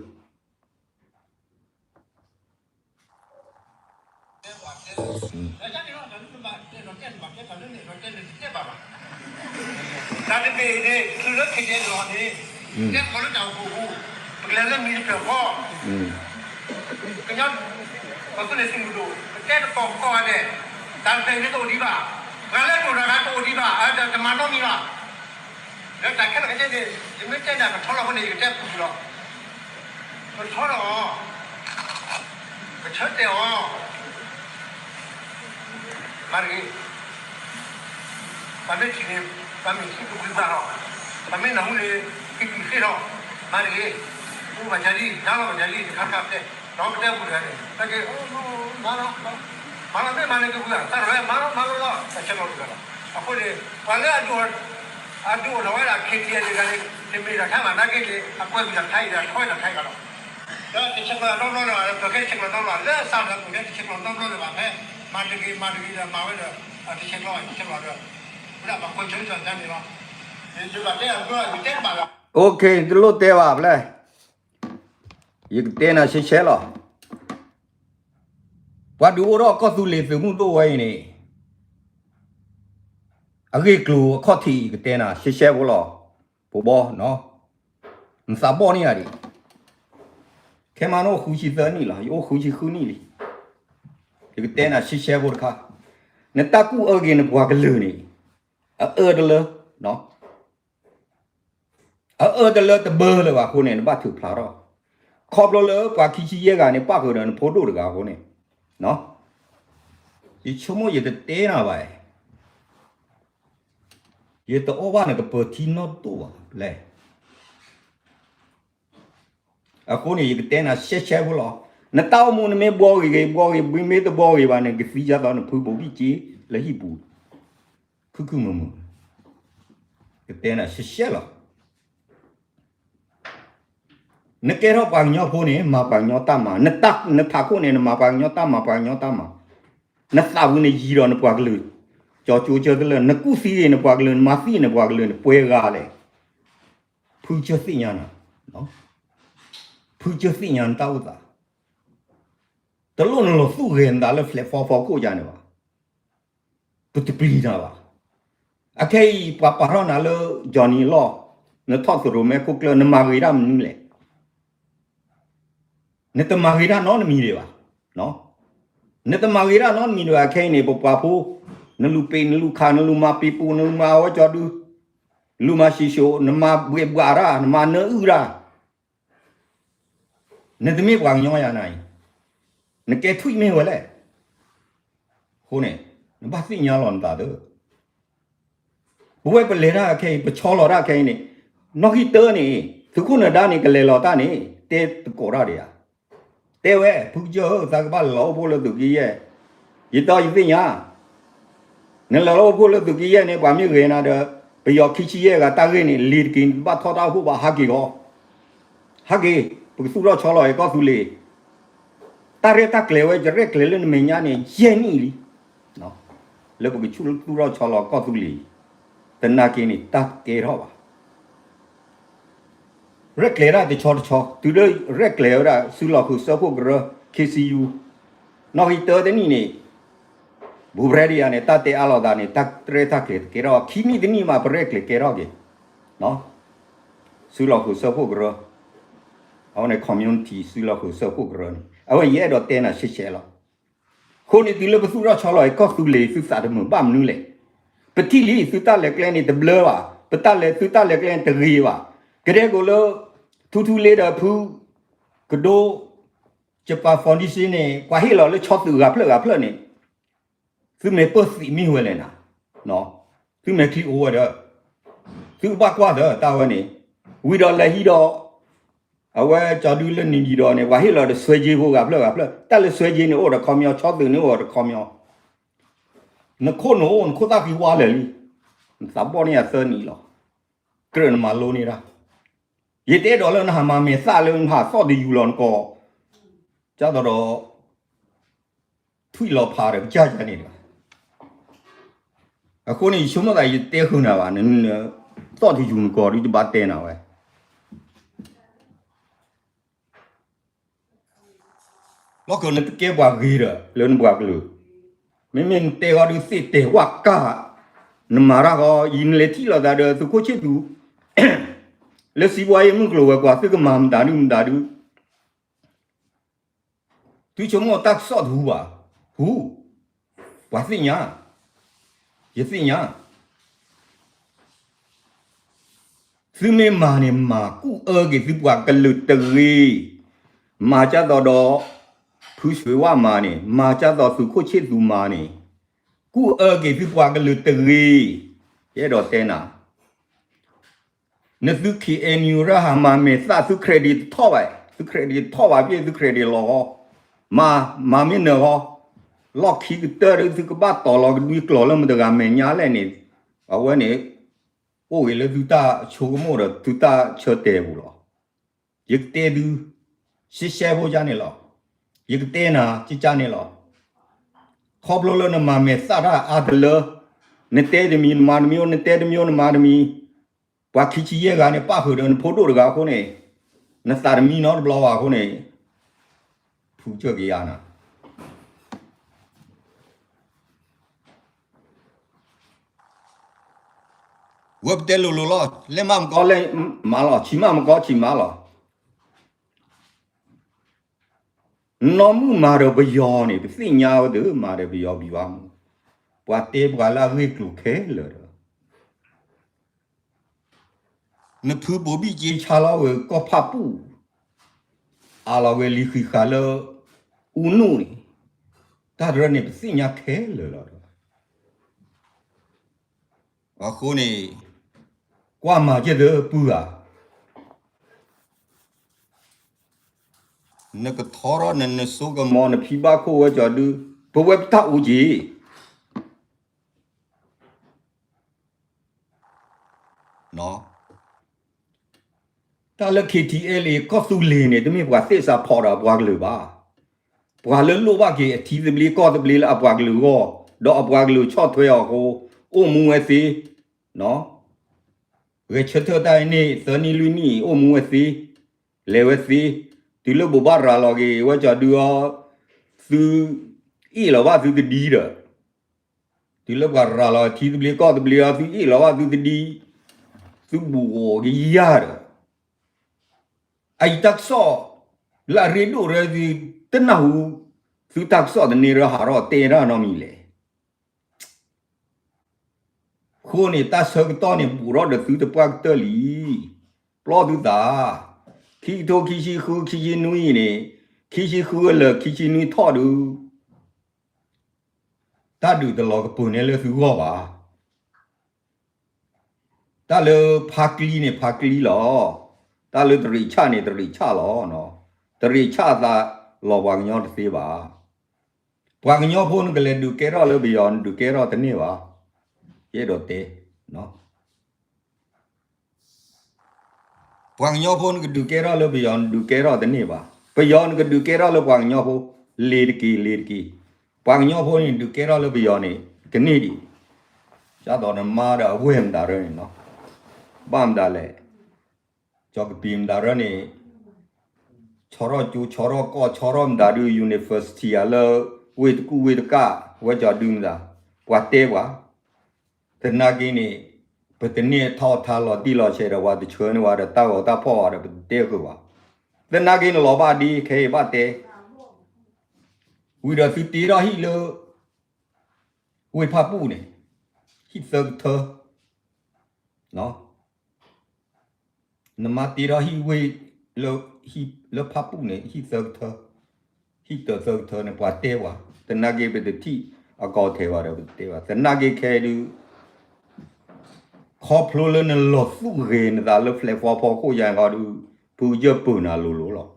ၢ်တဘ့ၣ်န့ၣ် သုလၢ ခ့ဒဲးလီၤန့ၣ် တဲဃီလၢတၢ်အိၣ်ဖှိၣ်ပူၤ, ပကလဲၤလၢမံၤတဖျၢၣ်ဃီ, ကညီ ပှၤသူလ့ၤသုးမုၢ်ဒိၣ် ပတဲတကိးကိးဂၤဒဲး, တၢ်တဖျၢၣ်အံၤန့ၣ်တအိၣ်ဒံးဘၣ်, ပှၤလၢတအိၣ်တဂၤတအိၣ်ဒံးဘၣ်, တမၤနီတမံၤဘၣ်. လၢတၢ်ခဲလၢာ်ခဲဆ့န့ၣ် ယမ့ၢ်တဲန့ၣ် ကထီလီၤအဃိန့ၣ် ယကတဲပူၤလီၤ. ကထီလီၤအီၤ, ကဆၢတဲာ်အီၤ, မၤတဂ့ၤ. ပှၤမ့ၢ်ထံၣ်န့ၣ် ပှၤမ့ၢ်ထံၣ်ကဘှံးပှၤလီၤ. ပှၤမ့ၢ်နၢ်ဟူန့ၣ် ကတုၤသ့လီၤ. မၤတဂ့ၤ. အိၣ်ဘၣ်ကၢ်လံ နၤလီၤဘၣ်ကၢ်လံ တခါခါပတဲ, ဒီးပတဲပူၤတဂၤန့ၣ် ပက့ၤ မၤလီၤ, မၤလီၤမ့ၢ်မၤန့ၣ်ကဘှံးဘၣ် သးတဝဲ မၤလီၤ မၤလီၤလီၤ တၢ်ဆဲးကျိးတဂၤလီၤ. အဃိန့ၣ် ပှၤလၢအဒိၣ် အဒိၣ်အိၣ်ထီၣ်ဝဲဒၣ် ခ့တံၢ်အဒ့ၣ်တဂၤန့ၣ် တမ့ၢ်တၢ်ခါဘၣ် နာ်က့န့ၣ် အကွဲးကွံာ်တၢ်ခါအံၤဒီး ထီဝဲတၢ်ခါအံၤဘၣ်လီၤ. ဒီးတဆဲးကျိးနီတဘျီလၢၤဘၣ် လၢပကဲတဆဲးကျိးနီတဘျီ လၢအစးဒီးပကဲတဆဲးကျိးနီတဘျီလၢၤဘၣ် ဖဲမၤတဂ့ၤ မၤတဂ့ၤဒီး မၤဝဲဒီး တဆဲးကျိး တဆဲးကျိးဒီး ဝဲဒၣ်ပှၤကွဲးဆၢတၢ်န့ၣ်လီၤ. ယဘၣ်တဲအဘၢ ယတဲတဘၣ်လီၤ. အိၣ်ခ့ တလိၣ်တဲဘၣ်ဖျဲၣ် ယကတဲနၤရှဲရှဲလီၤ. ပှၤဒုးအိၣ်ထီၣ်ကီၢ်သူလ့ၤသုးမုၢ်ဒိၣ်ဝဲအံၤန့ၣ် အဂ့ၢ်ကျိၤအခီၣ်ထံး ယကတဲနၤရှဲရှဲဖိလီၤ. ပဘီ နသးဘီၣ်န့ၢ်ယၤဒံး, ခဲမးနအိၣ်ဃုဆံသၢနံၣ်လီၤ ယအိၣ်ဃုဆံဃုနံၣ်လံ. ယကတဲနၤရှဲရှဲဖိတခါ, နတၢ်ကူၣ်အၢက့ၤနပှၤကလုာ်န့ၣ် အအၢတလၢ အအၢတလၢတဘၢလၢၤဘၣ်အဃိန့ၣ် နဘၣ်ထုးဖျါထီၣ်, ခီဖျိလၢပှၤခံဆံယဲၢ်ဂၤန့ၣ် ပၣ်ဃုာ်ဒီးနဖိဒိၣ်တဂၤအဃိန့ၣ်, ယဆိကမိၣ်ယတတဲနၤဘၣ်, ယတအီၣ်ဘၣ်နကပၢၤထံနီၣ်ဒိၣ်ဘၣ်လဲၣ်. အဃိန့ၣ် ယကတဲနၤရှဲရှဲဖိလီၤ. နတၢ်အိၣ်မူနမ့ၢ်ဘှီဂ့ၤဂ့ၤ ဘှီဂ့ၤ မ့ၢ်တဘှီဂ့ၤဘၣ်န့ၣ် ကသံယါသီနဖုဘိဘံၣ်က့လၢဟံၣ်ပူၤ ခုၣ်ခုၣ်မုာ်မုာ်, ကတဲနၤရှဲရှဲလီၤ. နကဲထီၣ်ပှၤကညီဖိန့ၣ် မၤပှၤကညီတၢ်မၤ, နထးခိၣ်န့ၣ် နမၤပှၤကညီတၢ်မၤ ပှၤကညီတၢ်မၤ, နသးဝံၤနယံၤဒီးနပှၤကလုာ်, ကၠီကၠိကၢတလၢာ် နကူၣ်သံဂ့ၤနပှၤကလုာ် နမၤသံနပှၤကလုာ်န့ၣ် ပှဲၤဂၤလဲၣ်. ဖုကၢသ့ၣ်ညါနၤ, ဖုကၢသ့ၣ်ညါနတၢ်အိၣ်သး, တလိၣ်နလီၤသူၣ်ဂဲၤနသးလၢ platform ဖီခိၣ်ယါန့ၣ်ဘၣ်. ပတပျံၤနၤဘၣ်. အခဲအံၤ ပှၤပာ်ထီၣ်နၤလၢ Johnny လီၢ်, နထီၣ်သရိာ်မဲခိၣ်ကျၢၢ် နမၤဂ့ၤတၢ်မနုၤလဲၣ်. နတမၤဂ့ၤတၢ်နီတမံၤဒံးဘၣ်. နတမၤဂ့ၤတၢ်နီတမံၤဒံးဘၣ် ခဲအံၤန့ၣ် ပပှၤဖိ, နလူၤပ့ၤ နလူၤခး နလူၤမၤပ့ၤပူၤ နလူၤမၤအဝဲကၠီဒု, နလူၤမၤၡံၣ်ၡိး နမၤဘှ့ၣ်ဘှးတၢ် နမၤနၢအုၣ်တၢ် နတမ့ၢ်ပှၤကညီယၤနၤအံၤ, နကဲထွံၣ်မ့ၢ်ဝဲလဲၣ်. အဃိန့ၣ် နဘၣ်သ့ၣ်ညါလီၤနသးသၢ. ပဝဲပလဲၤတၢ်ခဲအံၤ ပဆီလီၤတၢ်ခဲအံၤန့ၣ်, နီၣ်ဂံၢ်တၢန့ၣ် သုးခိၣ်နၢၤဒါန့ၣ် ကလဲၤလီၤတၢ်န့ၣ် တဲသကိးတၢ်ဒီးယၤ, တဲဝဲ ဖုကစၢၢ်ဧၢ သးကဘၣ်လဲၤလီၤအိၣ်ဖှိၣ်လၢသုးက့ယဲၢ်, ယတီယသ့ၣ်ညါ နလဲၤလီၤအိၣ်ဖှိၣ်လၢသုးက့ယဲၢ်န့ၣ် ပှၤမ့ၢ်ဂဲၤနၤဒီး ပယီၤခံဆံယဲၢ်ဂၤတၢ်ဂ့ၢ်န့ၣ် လ့ၤတက့ၤ နတဘၣ်ထီၣ်တၢ်အိၣ်ဖှိၣ်ဘၣ် ဟးက့ၤဂီၤ, ဟးက့ၤ, ပကသူၣ်ထီၣ်ဆီလီၤအံၤကီၢ်သူလ့ၤ, တၢ်ရဲၣ်တၢ်ကျဲၤဝဲ ယရဲၣ်ကျဲၤလၢနမဲာ်ညါန့ၣ် ယဲၢ်နံၣ်လံ, လၢပကသူၣ်ထီၣ်ဆီလီၤကီၢ်သူလ့ၤ, သနာ်က့န့ၣ် တၢ်ကဲထီၣ်ဘၣ် ရဲၣ်ကျဲၤဒၣ်တဆီတဆီ တုၤလၢရဲၣ်ကျဲၤဝဲဒၣ် စုလီၢ်ဃုာ်စၢဖှိၣ်ကရၢ ခ့စံယူ, နီၣ်ဂံၢ်တၢတနံၣ်န့ၣ်, ဘူးပြဲဒယၤန့ၣ် တၢ်တဲအါလိာ်သးန့ၣ် တၢ်ရဲၣ်တၢ်ကျဲၤတကဲထီၣ် ခံနံၣ်တနံၣ်မး ပရဲၣ်ကျဲၤကဲထီၣ်က့ၤ, စုလီၢ်ဃုာ်စၢဖှိၣ်ကရၢ, အဝဲန့ၣ် community စုလီၢ်ဃုာ်စၢဖှိၣ်ကရၢန့ၣ် အဝဲယအဲၣ်ဒိးတဲနၤရှဲရှဲလီၤ. အဃိန့ၣ် တုၤလၢပသူၣ်ထီၣ်ဆီလီၤအံၤ ကီၢ်သူလ့ၤ သုသးတမုာ်ဘၣ်မနုၤလဲၣ်. ပထံၣ်လံ သုတၢ်လဲၤကျဲန့ၣ်တဘျၢဘၣ်, ပတၢ်လဲၤ သုတၢ်လဲၤကျဲန့ၣ်တဂ့ၤဘၣ်. ကဒဲက့ၤလၢ ထူထူလ့ဒီးဖု ကဒိ Japan Foundation န့ၣ် ပှၤဟ့ၣ်လီၤလၢဆီသုးဂၤဖျၢၣ်ဂၤဖျၢၣ်န့ၣ် သုမဲာ်ပၢၢ်သံးမ့ၢ်ဝဲလဲၣ်နၤ, သုမဲာ်ချံအိၣ်ဝဲဒီး သုကဘၣ်ကွၢ်သၢတၢ်ဝဲန့ၣ်, ဝံၤဒီးလဲၤဟံးဒီး အဝဲကၠီဒုလၢနံၤဒံးဒီးန့ၣ် ပှၤဟ့ၣ်လီၤဒီးစွဲက့ဖိဂၤဖျၢၣ်ဂၤဖျၢၣ်, တၢ်လၢစွဲက့န့ၣ်အိၣ်ဒီးခီပညီ ဆီသုးန့ၣ်အိၣ်ဒီးခီပညီ, နခိၣ်နအိၣ် နခိၣ်သၣ်ဃံဝါလၢာ်လံ, နသးဘီၣ်န့ၢ်ယၤသၢနံၣ်လီၤ, ကြၢးနမၤလိန့ၢ်တၢ်, ယတအဲၣ်ဒိးလၢနဟးမၤမဲာ်သၣ်လၢနဟးသီၣ်တယူၤလီၤနကိး, ကၢ်သိးဒီး ထွံၣ်လီၤဖးဒီးကစၢ်ယၤန့ၣ်တဂၤ, အဃိန့ၣ် ယဆိကမိၣ်သးယတဲဃုာ်နၤဘၣ်, နသီၣ်တယူၤနကိးဒ်တဘၣ်တဲနၤဝဲ လီၢ်ခၢၣ်နတကဲပှၤဂ့ၤဒီး လၢနပှၤကလုာ်, မ့မ့ၢ်နတဲဂီၤဒုးသ့ၣ်တဲာ်ဝၣ်ကၢ်, နမၤတၢ်ဂီၤ ယံၤနလဲၤထံၣ်လိာ်သးဒီးသုးခိၣ်ဆ့ၣ်သူး, လၢစံးဘှါယဲၢ်မုၢ်ကျိၤဝဲၤကွာ် သုကမၤမတၤဒုမတၤဒု သုဆိကမိၣ်တၢ်ကစီၣ်တဟူဘၣ်, ဟူ, ပှၤသ့ၣ်ညါ, ယသ့ၣ်ညါ သုမ့ၢ်မၤန့ၣ် မၤကူၣ်အၢက့ၤသုပှၤကလုာ်တဂ့ၤ, မၤကၢ်သိးဒီး ဖုဆွ့ၤဝၣ်မၤန့ၣ် မၤကၢ်သိးသုးခိၣ်ဆ့ၣ်သူးမၤန့ၣ်, ကူၣ်အၢက့ၤသုပှၤကလုာ်တဂ့ၤ, ယအဲၣ်ဒိးတဲနၤ, နသု K N U ရၢ်ဟးမၤမဲာ်သၣ် သု credit တထီၣ်ဘၣ်, သု credit တထီၣ်ဘၣ် ပ့ၢ်သု credit လီၤဂီၤ, မၤ, မၤမ့ၢ်နၢၤဂီၤ, လီၢ်ခံကတၢၢ်ဒီး သုကဘၣ်တီၤလီၤကဒွံကျိာ်လၢမတဂၤမဲာ်ညါလဲၣ်န့ၣ်, အဝဲန့ၣ် အိၣ်ဂ့ၤလၢသုတၢ်ဆိကမိၣ်ဒီးသုတၢ်ဆၢတဲာ်ပူၤလီၤ. ယကတဲသု ရှဲရှဲဖိယါန့ၣ်လီၤ. ယကတဲနၤ ကကန့ၣ်လီၤ. ခီဖျိလၢနမၤမဲာ်သၣ်တၢ်အါတလၢ, နတဲတမံၤ နမၤတမံၤ, နတဲတမံၤ နမၤတမံၤ, ပှၤခံဆံယဲၢ်ဂၤန့ၣ် ပၣ်ဃုာ်ဒီးနဖိဒိၣ်တဂၤအဃိန့ၣ်, နသးတမံနီတဘျီဘၣ်အဃိန့ၣ်, ဖုကစၢၢ်က့ၤယါနၤ ဝဲပတဲလိၤလိၤလီၤ, လဲၢ်မးမကီလဲၢ်မးလီၤ, ဆံးမးမကီဆံးမးလီၤ. နီၢ်မုၣ်မၤဒီးပယီၤန့ၣ် ပသ့ၣ်ညါဝဲသ့ၣ် မၤဒီးပယီၤဘံၣ်ဝါမူ, ပှၤတဲပှၤလၢအဂ့ၢ်ကျိၤခဲလၢာ်ဒီး နဖုဘိၤဘံၣ်က့ဆါလီၤဝဲကီၢ်ဖၣ်ပူၣ်, အးလီၤဝဲလံၤဃံးဃာ်လၢ အူနူၣ်န့ၣ်, တၢ်တရၢန့ၣ် ပသ့ၣ်ညါခဲလၢာ်လီၤ. အဃိန့ၣ် ကွၢ်မၤကဲသပုၢ်ဧါ, နကထီထီၣ်နနစိကမီၤ နဖံဘၣ်ခိၣ်ဝဲကီၤဒု, ပဝဲပတၢ်အိၣ်က့ၤ တၢ်လၢ K T L A ကီၢ်သူလ့ၤန့ၣ် တမ့ၢ်ပှၤသ့ၣ်စးဖီၣ်ဒီးအပှၤကလုာ်ဘၣ်. ပှၤလၢလိၣ်ဘၣ်က့ၤအထံသဘျ့ကီၢ်သဘျ့လၢအပှၤကလုာ်အဂီၢ် ဒီးအပှၤကလုာ်ဆီၣ်ထွဲအီၤအဃိ အိၣ်မူဝဲသ့, ဂဲၤဆၢထၢၣ်တၢ်အံၤန့ၣ် သၢနံၣ်လွံၢ်နံၣ်အံၤ အိၣ်မူဝဲသ့, လဲၤဝဲသ့, တုၤလၢဘိးဘၣ်ရၤလီၤက့ၤ ဝဲကၠီၤဒုအီၤ, သုအ့ၣ်လီၤဘၣ်သုတဒံဒီး, တုၤလၢပှၤရၤလီၤထံသဘျ့ကီၢ်သဘျ့အီၤ သုအ့ၣ်လီၤဘၣ်သုတဒံ, သုဘူးဂီၤကယၢ်ဒီး အအံၤတၢ်ကစီၣ် လၢအရ့ဒိၣ်ရၢသု တနၢ်ဟူ သုတၢ်ကစီၣ်တန့ၢ်ရၢ ဟးထီၣ်တဲတၢ်နီတမံၤလဲၣ်. အဃိန့ၣ် တၢ်ဆၢကတီၢ်န့ၣ် ဘူးထီၣ်ဒီးသုတပှၢ်ကတၢၢ်လံ. ပျီၢ်သုသး, ခံကထိခံဆံဃု ခံဆံနွံန့ၣ်, ခံဆံဃုလၢာ် ခံဆံနွံထီၣ်ဒုး တၢ်ဒုးတလီၤကပၢၤန့ၢ်လၢသုဂီၢ်ဘၣ်. တၢ်လၢဖါကျံန့ၣ်ဖါကျံလီၤ. တၢ်လၢတရံးဆၣ်န့ၣ်တရံးဆၣ်လီၤ. တရံးဆၣ်အသးလီၤပှၤကညီတသ့ဘၣ်. ပှၤကညီဖိနကလဲၤဒုးကဲထီၣ်လၢပယီၤ နဒုးကဲထီၣ်တန့ၢ်ဘၣ်. ယအဲၣ်ဒိးတဲ ပှၤကညီဖိနကဒုးကဲထီၣ်လၢပယီၤ နဒုးကဲထီၣ်တန့ၢ်ဘၣ်. ပယီၤနကဒုးကဲထီၣ်လၢပှၤကညီဖိ လ့ၤတက့ၢ် လ့ၤတက့ၢ်. ပှၤကညီဖိန့ၣ် ဒုးကဲထီၣ်လၢပယီၤန့ၣ် ကန့ၢ်ဒံး. ကၢ်သိးနမါဒီးအဝဲၢ်မတၤရၢန့ၣ်လီၤ. ဘၣ်မတၤလဲၣ်. ကၠီကပံၤမတၤရၢန့ၣ် ဆီထီၣ်ကၠိ ဆီထီၣ်ကီၢ် ဆီထီၣ်မတၤဒုး university ဧါလၢ ဝ့ၢ်တကူၣ်ဝ့ၢ်တကၣ် ဝဲကၠီၤဒုမတၤ ပှၤတဲပှၤ သနာ်က့န့ၣ် ပတန့ၢ်ထီၣ်ထါလီၤတံၢ်လီၤဆဲးဒီး ပှၤတဆှၢန့ၢ်ဝဲဒီးတၢ်ဂီၤတၢ်ဖီၣ်ဝဲဒီး ပတတဲဃုာ်ဘၣ်. သနာ်က့န့ၣ်လီၤဘၣ်ဒ်ခဲအံၤဘၣ်တဲ ဝံၤဒီးသုတ့ထီၣ်ဟံၣ်လၢ ဝ့ၢ်ဖၣ်ပူၣ်န့ၣ် ဟံၣ်သၢကထၢ နမါတ့ထီၣ်ဟံၣ်ဝ့ၢ်လၢ ဟံၣ်လၢဖၣ်ပူၣ်န့ၣ် ဟံၣ်သၢကထၢ, ဟံၣ်တၢၤသၢကထၢန့ၣ် ပှၤတဲပှၤ, သနာ်က့ပတထံၣ်အကီၢ်ထဲဘၣ်ဒီးပတတဲဘၣ်. သနာ်က့ခဲဒုး ခီဖျိလၢနလီၤသူၣ်ဂ့ၤနသးလၢ platform ဖီခိၣ်ယါဃီဒုး ဖုကစၢၢ်ပၢၢ်နၤလိၤလိၤလီၤ.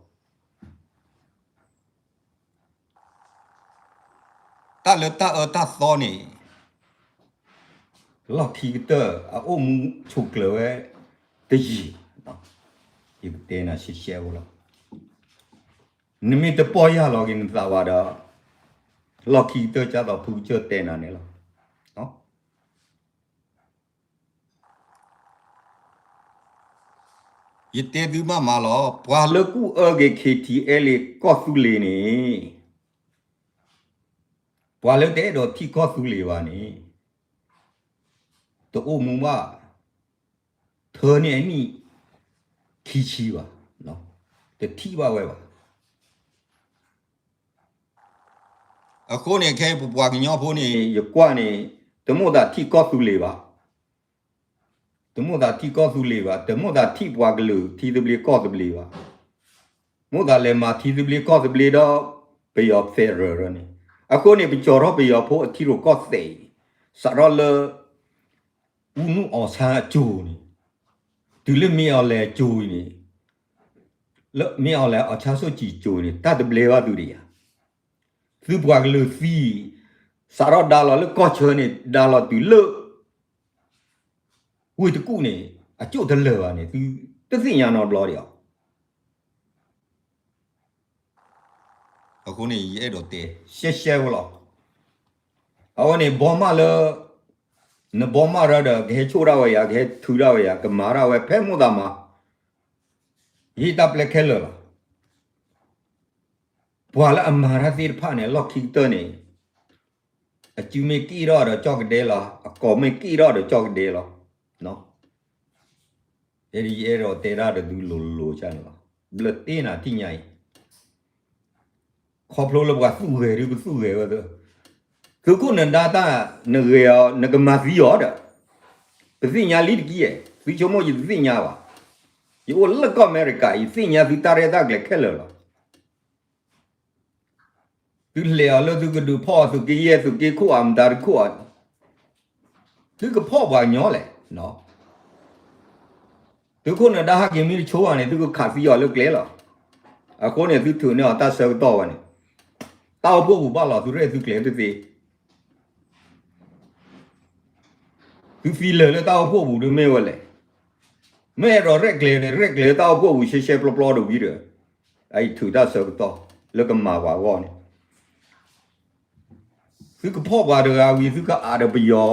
တၢ်လၢတၢ်အၢတၢ်သီန့ၣ် လီၢ်ခံကတၢၢ် အအိၣ်မူဆိးကျၢၤဝဲတယံၤ, ယကတဲနၤရှဲရှဲဖိလီၤ. နမ့ၢ်တပီၢ်ယၢ်လီၤက့ၤနသးဘၣ်ဒီး လီၢ်ခံကတၢၢ်ကၢ်သိးဖုကစၢၢ်တဲနၤန့ၣ်လီၤ. ယတဲသုဘၣ်မးလီၤ. ပှၤလၢကူၣ်အၢက့ၤ KTLA ကီၢ်သူလ့ၤန့ၣ်, ပှၤလၢတအဲၣ်ဒိးထံၣ်ကီၢ်သူလ့ၤဘၣ်န့ၣ် တအိၣ်မူဘၣ် ထၢန့ၢ်အနံၣ်ခံဆံဘၣ်, တထံၣ်ဘၣ်ဝဲဘၣ်. အဃိန့ၣ် ခဲအံၤပပှၤကညီဖိန့ၣ် ယကွၢ်န့ၣ် တမိၣ်သးထံၣ်ကီၢ်သူလ့ၤဘၣ်, တမိၣ်သးထံၣ်ကီၢ်သူလ့ၤဘၣ်, တမိၣ်သးထံၣ်ပှၤကလုာ်ထံသဘျ့ကီၢ်သဘျ့ဘၣ်, မိၣ်သးလဲၤမၤထံသဘျ့ကီၢ်သဘျ့ဒီး ပယီၤ federal န့ၣ်, အဃိန့ၣ် ပကၠီၤထီၣ်ပယီၤဖိအထံရူၢ်ကီၢ်သဲးအံၤ စးထီၣ်လၢ ဦးနုအွန်ဆန်းအကြိုန့ၣ်, တုၤလၢမ့ၢ်အီၤလဲၤအကြိုအံၤန့ၣ်, လၢမ့ၢ်အီၤလဲၤ အောင်ဆန်းစုကြည်အကြိုန့ၣ် တၢ်တဘျဲဘၣ်သုဒံးဧါ. သုပှၤကလုာ်သံ, စးထီၣ်ဒါလီၤလၢကီၢ်ဆၢန့ၣ် ဒါလီၤတုၤလၢ ဝ့ၢ်တကူၣ်န့ၣ် အကၠိၣ်တလၢာ်ဘၣ်န့ၣ် သုတသ့ၣ်ညါနီတဘျီဒံးဧါ. အဃိန့ၣ် ယအဲၣ်ဒိးတဲ ရှဲရှဲဖိလီၤ. အဝဲန့ၣ် ဘီမၢ်လၢ နဘီမၢ်ရၢဒီး ကဟဲဆိၣ်ဒၣ်ဝဲယၤ, ကဟဲထုးဒၣ်ဝဲယၤ, ကမၤဒၣ်ဝဲ ဖဲမိၣ်သးမၤ, ယဟ့ၣ်တၢ်ပျဲခဲလၢာ်လီၤ. ပှၤလၢအမၤတၢ်သ့ၣ်တဖၣ်န့ၣ် လီၢ်ခံကတၢၢ်န့ၣ် အစုမ့ၢ်က့ၣ်ထီၣ်ဒီးကၠီၣ်ကဒဲလီၤ, အကိာ်မ့ၢ်က့ၣ်ထီၣ်ဒီးကၠီၣ်ကဒဲလီၤ. ယအဲၣ်ဒိးတဲဒၣ်တဒုလိၤလိၤဆၣ်န့ၣ်လီၤ. ဘျၢတ့ၢ်နၤထံၣ်ညါအံၤ, ခီဖျိလၢပှၤသူၣ်ဂဲၤဒုး ပသူၣ်ဂဲၤဝဲသၢ, သုးခိၣ်နဒါတၢ်နဂဲၤအီၤ နကမၤသံအီၤဒီး, ပသ့ၣ်ညါလံတက့ၢ်ဧါ, သုဆိကမိၣ်ယတသ့ၣ်ညါဘၣ်. ယအိၣ်လၢကီၢ်အမဲရကၤ ယသ့ၣ်ညါသုတၢ်ရဲၣ်တၢ်ကျဲၤခဲလၢာ်လီၤ. သုလဲၤအီၤလၢသုကဒုးဖီၣ်အီၤ သုးက့ယဲၢ် သုးက့ခိၣ်အမတၤတခိၣ်အီၤ, သုကဖီၣ်ပှၤကညီလဲၣ်. သုးခိၣ်နဒါဟဲက့ၤမ့ၢ်တဆိဘၣ်န့ၣ် သုကခးသံအီၤလၢကျဲလီၤ. အဃိန့ၣ် သုထုးန့ၢ်အီၤတၢ်ဆၢကတီၢ်ဝဲန့ၣ်, တၢ်အိၣ်ဖှိၣ်ပူၤဘၣ်လီၤ သုရဲၣ်သုကျဲၤတသ့ သုသံလၢာ်လၢတၢ်အိၣ်ဖှိၣ်ပူၤဒုးမ့ၢ်ဝဲလဲၣ်. မ့ၢ်အဲၣ်ဒိးရဲၣ်ကျဲၤန့ၣ် ရဲၣ်ကျဲၤလၢတၢ်အိၣ်ဖှိၣ်ပူၤရှဲရှဲပျီပျီတဝံၤဒီး, အအံၤထုးတၢ်ဆၢကတီၢ်လၢကမၤပှၤအဂီၢ်န့ၣ် သုကဖီၣ်ပှၤတဂၤဝံၤ သုကအးဒီးပယီၤ,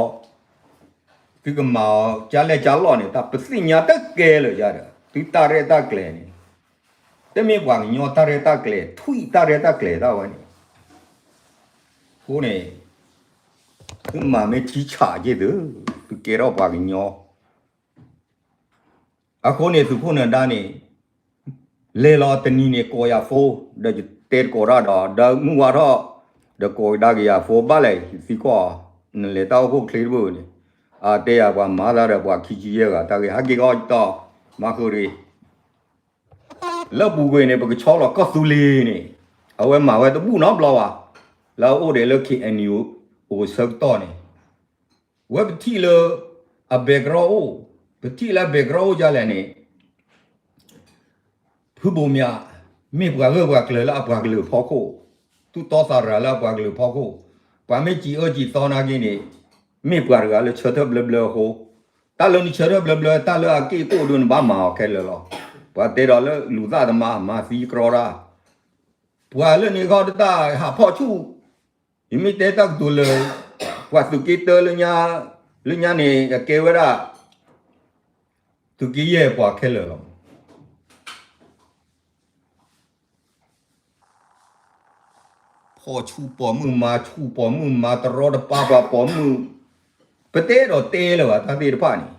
သုကမၤအီၤကလဲၣ်ကလီၢ်န့ၣ် တၢ်ပသ့ၣ်ညါတကဲလၢာ်ယါဒီး သုတၢ်ရဲၣ်တၢ်ကျဲၤန့ၣ် တမ့ၢ်ပှၤကညီတၢ်ရဲၣ်တၢ်ကျဲၤ ထွံၣ်တၢ်ရဲၣ်တၢ်ကျဲၤတၢ်ဝဲန့ၣ်, အဃိန့ၣ် သုမၤမ့ၢ်ထံဆးက့ၤသု, သုကဲထီၣ်ပှၤကညီ အဃိန့ၣ် သုးခိၣ်နၢၤဒါန့ၣ် လဲၤလီၤတနံၤန့ၣ် ကိးယၤဖိ, ဒီးယတဲတကိးတၢ်ဒီး ဒီးမုၢ်ဝါထီၣ် ဒီးကိးကဒါက့ၤယၤ ဖိဘၣ်လဲၣ် ယသံကွၢ်အီၤ, နလဲၤတၢ်အိၣ်ဖှိၣ်ချ့တဘိန့ၣ်, အတဲယၤပှၤမၤသးဒီးပှၤခံဆံယဲၢ်ဂၤ တၢ်ဂ့ၢ်ဟဲက့ၤကီၢ်ကတီၢ် မၤဃုာ်တဂ့ၤ လၢပူၤကွံာ်န့ၣ် ပကဆီလီၤကီၢ်သူလ့ၤန့ၣ်, အဝဲမၤဝဲတဘူၣ်နီတဘျီဘၣ်, လၢအအိၣ်ဒီးလၢ K N U အိၣ်ဆၢကတီၢ်န့ၣ်, ဝဲပထံၣ်လၢ အ background အိၣ်, ပထံၣ်လၢ background အိၣ်ဒ်လဲၣ်န့ၣ် ဖုဘိၣ်မၠး မ့ၢ်ပှၤဂၢၢ်ပှၤကျၢၤလၢအပှၤကလုာ်ဖီခိၣ်, သူၣ်တီသးရၤလၢအပှၤကလုာ်ဖီခိၣ်, ပှၤမ့ၢ်စံးအၢစံးသီနာ်က့န့ၣ်, မ့ၢ်ပှၤတဂၤလၢဆၢထၢၣ်ဘျၢဘျၢအဃိ, တၢ်လၢနဆၢထၢၣ်ဘျၢဘျၢ တၢ်လၢအက့ၢ်အကိၣ်ဒုးနဘၣ်မၤအီၤခဲလၢာ်လီၤ. ပှၤတဲဒီးလၢလူၤသၣ်တမၤ မၤသံကြီတၢ်, ပှၤလၢန့ၣ်ဃီတတၢ်ဟးဖီၣ်ဆူၣ်, ယမ့ၢ်တဲတၢ်ကတိၤလၢ ပှၤသုးက့တၢလၢညါ, လၢညါန့ၣ် အကဲဝဲဒၣ် သုးက့ယဲၢ်ပှၤခဲလၢာ်လီၤ. ဖီၣ်ဆူၣ်ပိာ်မုၣ် မၤဆူၣ်ပိာ်မုၣ် မၤတရီတပါပှၤပိာ်မုၣ်, ပတအဲၣ်ဒိးတဲလၢၤဘၣ် တၢ်သ့ၣ်တဖၣ်န့ၣ်,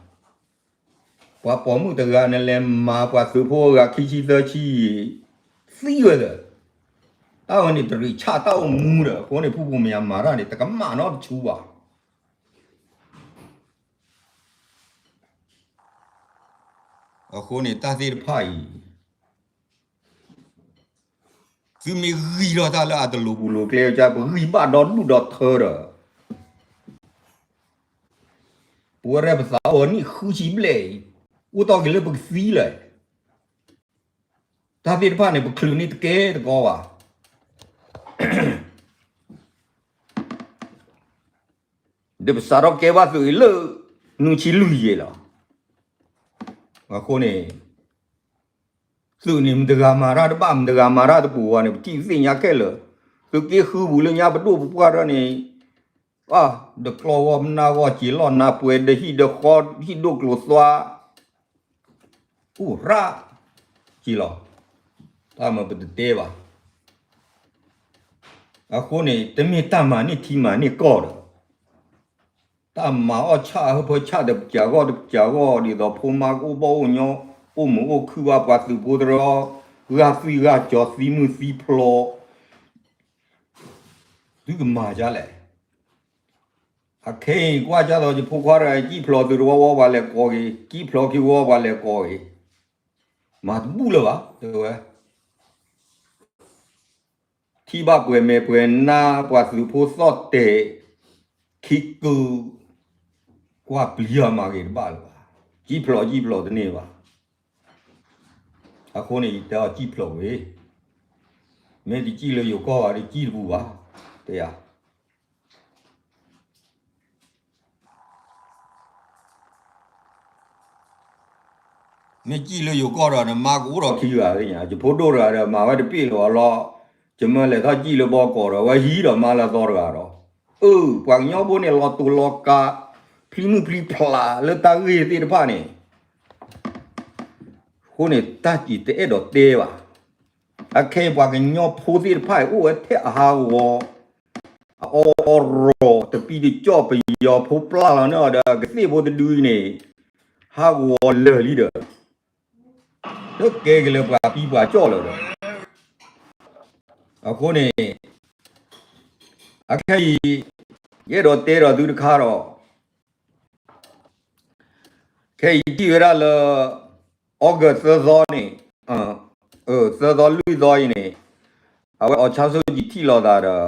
ပှၤပိာ်မုၣ်တဂၤနလဲၤမၤပှၤသုးဖိအဂၤခံဆံသၢဆံ, သံဝဲဒီး, တၢ်ဝဲန့ၣ်တရံးဆၣ်တၢ်အိၣ်မူဒီး အဃိန့ၣ် ဖုဘိၣ်မၠးမၤတၢ်န့ၣ် တကမၣ်နီတဆူဘၣ်. အဃိန့ၣ် တၢ်သ့ၣ်တဖၣ်အံၤ သုမ့ၢ်ဂံၢ်ထီၣ်တၢ်လၢအတလိၤပူၤလိၤကျဲ ပဂံၢ်ဘၣ်ဒီဒူၣ်ဒီထၢဒီး, ပဝဲဒၣ်ပသးအိၣ်နံၣ်ဃုဆံဘျဲၣ်အံၤ, အိၣ်တီၢ်က့ၤလၢပကသံလၢၤ, တၢ်သ့ၣ်တဖၣ်န့ၣ် ပချုးန့ၢ်တကဲတကီဘၣ်. ဒီးပစးထီၣ်ကဲဘၣ်သုးအံၤလၢ နွံဆံလွံၢ်ယဲၢ်လီၤ. အဃိန့ၣ် သုးန့ၣ် မတဂၤမၤတၢ်တဘၣ် မတဂၤမၤတၢ်တပူၤဝဲန့ၣ် ပထံၣ်သ့ၣ်ညါခဲလၢာ်, သုးက့ဃုပူၤလၢညါပဒိၣ်ပပှၢ်ထီၣ်န့ၣ်, ဒီးကျီၢ်ဂီၢ်မနၢ်ဂီၢ် က့ၤလီၢ်နၢ်ပှဲၤ ဒီးဟံၣ်ဒီးဃီ ဟံၣ်ဒိၣ်ကျိၤသွါ အိၣ်ရၣ်က့ၤလီၤ. တၢ်မၤပတတဲဘၣ်. အဃိန့ၣ် တမ့ၢ်တၢ်မၤန့ၢ်ထံမၤန့ၢ်ကီၢ်ဒီး တၢ်မၤအီၣ်ဆၣ်အဟၢဖၢဆၣ်ဒီးပစၢၤဂီၢ်တပစၢၤဂီၢ် ဒ်သိးဖိမါကအိၣ်ဘီၣ်အိၣ်ညီ အိၣ်မုာ်အိၣ်ခုၣ်ဘၣ် ပှၤသုးဖိတရၢ ဂာ်သွံဂာ်ကၠီသံမုၢ်သံဖျိး သုကမၤဒ်လဲၣ်. အခဲအံၤကွၢ်ကၢ်သိးယဖိခွါတဂၤ ကံၣ်ဖျိးသုးတဝီဝီပှၤလဲၤကိးက့ၤ ကံၣ်ဖျိးခံဝီပှၤလဲၤကိးက့ၤ မၤတဘူၣ်လၢၤဘၣ် တဲဝဲ ထံၣ်ဘၣ်ပှဲၤမဲာ်ပှဲၤနါ ပှၤသုးဖိသီၣ်တဲာ် ခံကုာ် ကွၢ်ပျံၤအီၤမၤဂ့ၤတဘၣ်လၢၤဘၣ်. ကံၣ်ဖျိးကံၣ်ဖျိးတန့ၢ်ဘၣ်. အဃိန့ၣ် ယတဲအီၤကံၣ်ဖျိးဝဲ မ့ၢ်တကံၣ်လၢယိၤကီၢ်ဘၣ် တကံၣ်တပူၤဘၣ် တဲယၤ မ့ၢ်ကံၣ်လၢယိၤကီၢ်ဒီး နမါကအိၣ်ဒီးခံဂၤသ့ၣ်ညါ ယဖိဒိၣ်တဂၤဒီး မၤဝဲတပ့ၢ်လၢၤဘၣ်လီၤ. ယမၢလဲၤထီၣ်ကံၣ်လၢဘီကီးဒီး အဝဲဟံးဒီးမါလၢအသီတဂၤဒီး အၢ ပှၤကညီဖိန့ၣ် လီၤတိာ်လီၤကာ် ဖျံမုၢ်ဖျံဖျါလၢတၢ်ဂ့ၢ်သ့ၣ်တဖၣ်န့ၣ် အဃိန့ၣ် တၢ်က့ၤတအဲၣ်ဒိးတဲဘၣ်. အခဲအံၤပှၤကညီဖိသ့ၣ်တဖၣ်အံၤ အိၣ်ဝဲထဲအဟးဂီၤ အအီရီၤတပံတကၠီၣ် ပယီၤဖိပျၢ်လီၤန့ၢ်အီၤဒီး ကသ့ၣ်ဖိတဒုအံၤန့ၣ် ဟးဂီၤလၢာ်လံဒီး တကဲက့ၤလၢပှၤပံပှၤကၠီၣ်လၢၤဒီး အဃိန့ၣ် အခဲအံၤ ယအဲၣ်ဒိးတဲဒီးသုတခါဒီး ခဲအံၤထံၣ်ဝဲဒၣ်လၢ August သၢသီန့ၣ် သၢသီလွံၢ်သီအံၤန့ၣ် အဝဲ အောင်ဆန်းစုကြည် ထံၣ်လိာ်သးဒီး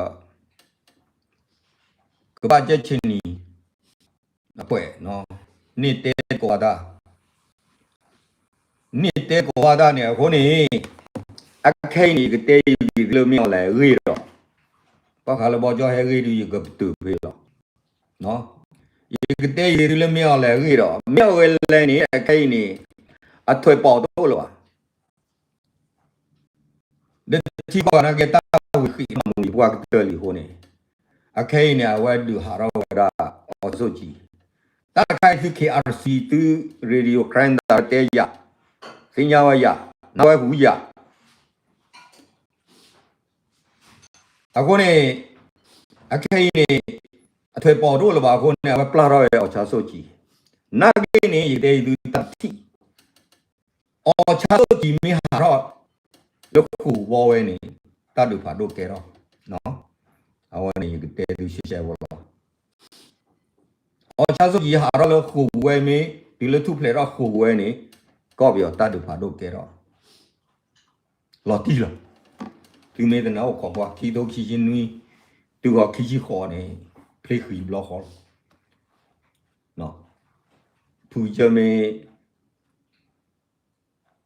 ကမ္ဘာ့ကြက်ခြေနီအဖွဲ့ န့ၣ်တဲကိးဝဲဒၣ် န့ၣ်တဲကိးဝဲဒၣ်န့ၣ် အဃိန့ၣ် အခဲအံၤန့ၣ် ယကတဲယဂ့ၢ်သုလၢမ့ၢ်အီၤလဲၣ်အဂ့ၢ်ဒီး ဘၣ်ဃးလၢဘီကၠီဟဲဂ့ၢ်ဒုး ယကပတုာ်ဖဲလီၤ. ယကတဲယဂ့ၢ်သုလၢမ့ၢ်အီၤလဲၣ်အဂ့ၢ်ဒီး မ့ၢ်အီၤဝဲလဲၣ်န့ၣ် အခဲအံၤန့ၣ် အထွဲးပီးတအိၣ်လၢၤဘၣ်. ဒီးထံကီၢ်နာ်က့ တၢ်ဝံၤဃံးမူၤယပှၢ်ကတၢၢ်လံအဃိန့ၣ် အခဲအံၤန့ၣ် အဝဲဒုးဟးထီၣ်ဝဲဒၣ် အောင်ဆန်းစုကြည်, တၢ်တခါအံၤသု K R C သု Radio Karen သးတဲယၤ, သ့ၣ်ညါဝဲယၤ, နၢ်ဝဲဟူယၤ အဃိန့ၣ် အခဲအံၤန့ၣ် အထွဲပီးတအိၣ်လၢၤဘၣ်အဃိန့ၣ် အဝဲပျၢ်ထီၣ်ဝဲ အောင်ဆန်းစုကြည်, နာ်က့န့ၣ် ယကတဲသုတၢ်ထံၣ်, အောင်ဆန်းစုကြည်မ့ၢ်ဟးထီၣ်လၢဃိာ်ဝီဝဲန့ၣ် တၢ်ဒုးဖးဒိၣ်ကဲထီၣ်, အဝဲန့ၣ်ယကတဲသုရှဲရှဲဖိလီၤ. အောင်ဆန်းစုကြည်ဟးထီၣ်လၢဃိာ်ဝီဝဲမ့ၢ် တုၤလၢထူၣ်ဖျဲးထီၣ်ဃိာ်ဝီဝဲန့ၣ် ကီၢ်ပယီၤတၢ်ဒုးဖးဒိၣ်ကဲထီၣ် လီၤတံၢ်လီၤ. သုမ့ၢ်သနာ်အိၣ်ခိးကွၢ် ခံထိခံဆံနွံ တုၤဃီၤခံဆံဃိးန့ၣ် ချ့ဃံးဘျီဃီလီၤ. ဖုကစၢၢ်မ့ၢ်